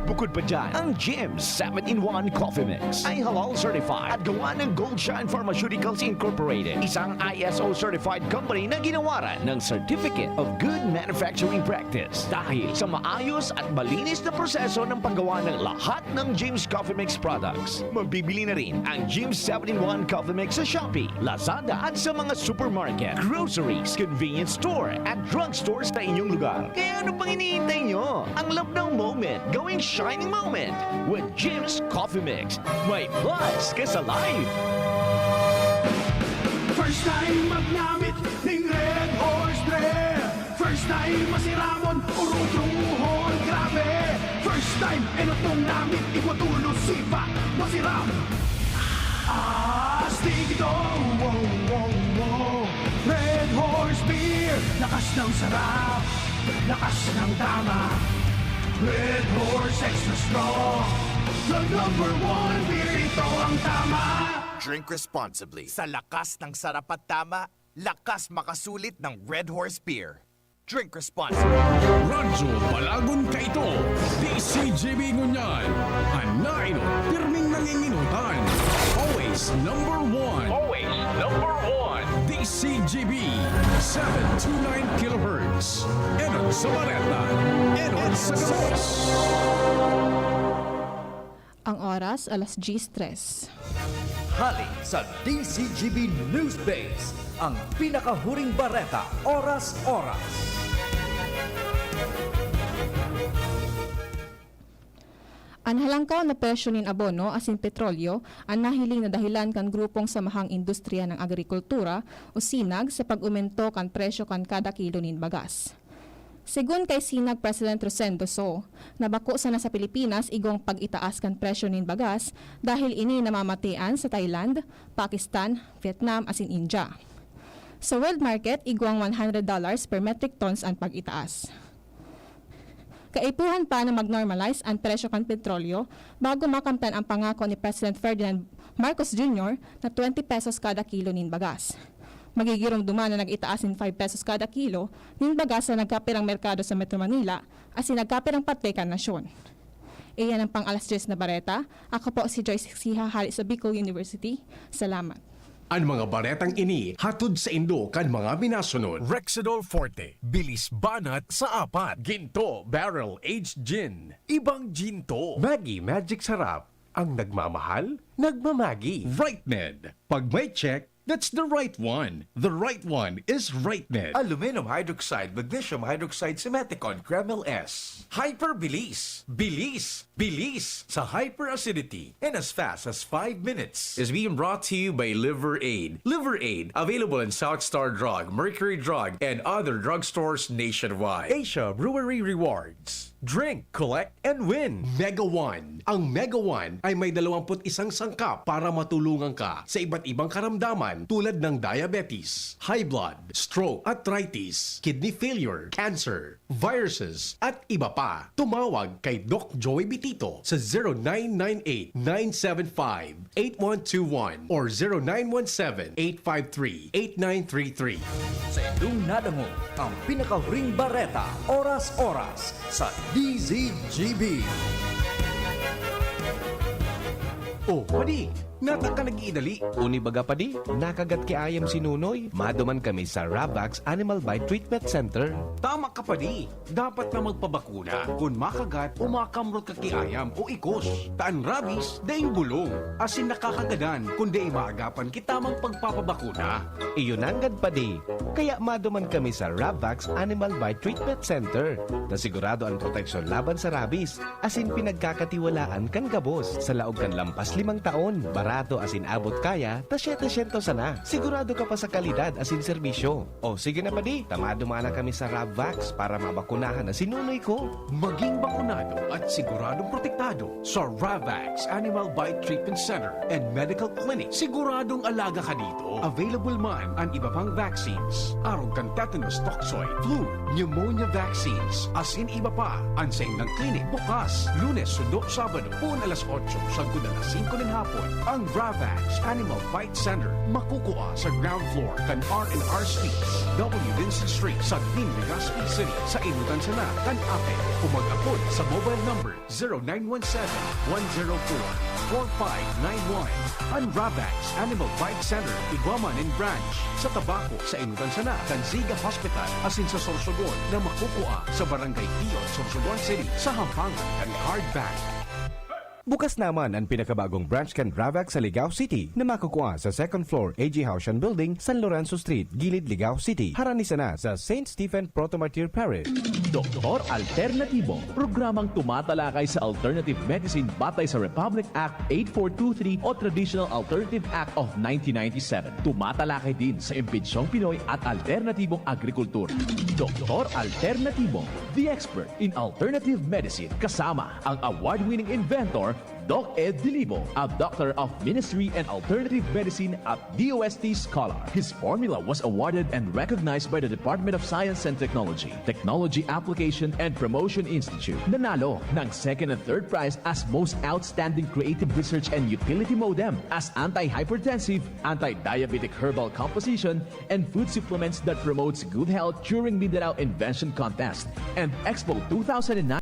Bukod pa dyan, ang Jim seven-in-one Coffee Mix ay halal certified at gawa ng Gold Shine Pharmaceuticals Incorporated, isang I S O certified company na ginawaran ng Certificate of Good Manufacturing Practice. Dahil sa maayos at malinis na proseso ng paggawa ng lahat ng Jim's Coffee Mix products, mabibili na rin ang Jim's seven-in-one Coffee Mix sa Shopee, Lazada, at sa mga supermarket, groceries, convenience store, at drugstore sa inyong lugar. Kaya ano pang hinihintay nyo? Ang love now moment, gawing shining moment with Jim's Coffee Mix. May plus ka sa life! First time magnamit ning Red Horse Beer. First time masiramon, urutrong, grabe. First time, enot mong namit, igwa tolos, sipa, masiram. Astig ito, wow, wow, wow. Red Horse Beer, lakas ng sarap, lakas ng tama. Red Horse Extra Strong, the number one beer, ito ang tama. Drink responsibly. Sa lakas ng sarap at tama, lakas makasulit ng Red Horse Beer. Drink responsibly. Radyo Balagon kaito, D C G B ngunyan. An naenot, pirming nangingenotan. Always number one. Always number one. D C G B, seven two nine kilohertz. Enot sa bareta, enot sa gabos. Ang oras, alas diyes tres. Hali sa D C G B News Base, ang pinakahuring bareta, oras-oras. An halangkaw na presyo nin abono asin petrolyo an nahiling na dahilan kan grupong Samahang Industriya ng Agrikultura o sinag sa pag-omento kan presyo kan kada kilo nin bagas. Segun kay sinag President Rosendo So, na bako sana sa Pilipinas igwang pag-itaas kan presyo nin bagas dahil ini namamatean sa Thailand, Pakistan, Vietnam asin India. Sa world market, igwang one hundred dollars per metric tons an pag-itaas. Kaipuhan pa na mag-normalize an presyo kan petrolyo bago makamtan ang pangako ni President Ferdinand Marcos Junior na twenty pesos kada kilo nin bagas. Magigiromdoman na nag-itaas nin five pesos kada kilo nin bagas sa nagkapirang merkado sa Metro Manila asin nagkapirang parte kan nasyon. Iyan ang pang-alas diyes na bareta. Ako po si Joyce Siha, hali sa Bicol University. Salamat. An mga baretang ini hatod saindo kan mga minasunod. Rexidol Forte, bilis banat sa apat. Ginto Barrel Aged Gin, ibang Ginto. Maggi Magic Sarap, ang nagmamahal, nagmamagi. Right Med, pag may check, that's the right one. The right one is Right Med. Aluminum hydroxide, magnesium hydroxide, simethicone, Kremil S. Hyperbilis, bilis, bilis sa hyperacidity in as fast as five minutes. Is being brought to you by Liver Aid. Liver Aid, available in South Star Drug, Mercury Drug, and other drugstores nationwide. Asia Brewery Rewards. Drink, collect, and win. Mega One. Ang Mega One ay may dalawampu't isang sangkap para matulungan ka sa iba't ibang karamdaman tulad ng diabetes, high blood, stroke, arthritis, kidney failure, cancer, viruses, at iba pa. Tumawag kay Doc Joey Bitito sa zero nine nine eight, nine seven five, eight one two one or zero nine one seven, eight five three, eight nine three three. Sa indong nadangog ang pinakahuring bareta, oras-oras, sa D Z G B. O, padi, Nata ka nag-iidali. Uni baga, padi, nakagat ki ayam si Nunoy. Maduman kami sa Ravax Animal Bite Treatment Center. Tama ka, padi. Dapat na magpabakuna kun makagat o makamrot ka ki ayam o ikos. Ta an rabies, daing bulong, asin nakakagadan kun dai maagapan ki tamang pagpapabakuna. Iyo nanggad, padi. Kaya maduman kami sa Ravax Animal Bite Treatment Center, na sigurado an proteksyon laban sa rabies. Asin pinagkakatiwalaan kan gabos. Sa laog kan lampas limang taon, barato asin abot kaya ta siyete syentos sana. Sigurado ka pa sa kalidad asin serbisyo. O sige na, padi, ta maduman na kami sa Rabvax para mabakunahan na si Nunoy ko. Maging bakunado at siguradong protektado sa Ravax Animal Bite Treatment Center and Medical Clinic. Siguradong alaga ka dito. Available man an iba pang vaccines. Arog kan tetanus toxoid, flu, pneumonia vaccines, asin iba pa. An saindang klinik bukas, Lunes sundo Sabado, poon alas otso sagkod alas singko nin hapon. Ang Ravax Animal Bite Center makukua sa ground floor kan R and R Suites, W Vincent Street, Sagnin, Legazpi City, sa enotan sana kan Ape, o mag-apod sa mobile number zero nine one seven, one zero four, four five nine one. An Ravax Animal Bite Center, igwa man nin branch sa Tabaco, sa enotan sana kan Ziga Hospital, asin sa Sorsogon na makukua sa Barangay Tion, Sorsogon City, sa hampangan kan Card Bank. Bukas naman an pinakabagong branch kan Ravax sa Ligao City na makukua sa second floor A G Haushan Building, San Lorenzo Street, Gilid, Ligao City, harani sana sa Saint Stephen Proto-Martyr Parish. Doktor Alternatibo, programang tumatalakay sa alternative medicine batay sa Republic Act eight four two three o Traditional Alternative Act of nineteen ninety-seven. Tumatalakay din sa imbensyong Pinoy at alternatibong agrikultura. Doktor Alternatibo, the expert in alternative medicine, kasama ang award-winning inventor, Doc Ed Dilibo, a Doctor of Ministry and Alternative Medicine at D O S T scholar. His formula was awarded and recognized by the Department of Science and Technology, Technology Application and Promotion Institute. Nanalo ng second and third prize as Most Outstanding Creative Research and Utility Modem as anti-hypertensive, anti-diabetic herbal composition, and food supplements that promotes good health during Mindanao Invention Contest and Expo two thousand nine.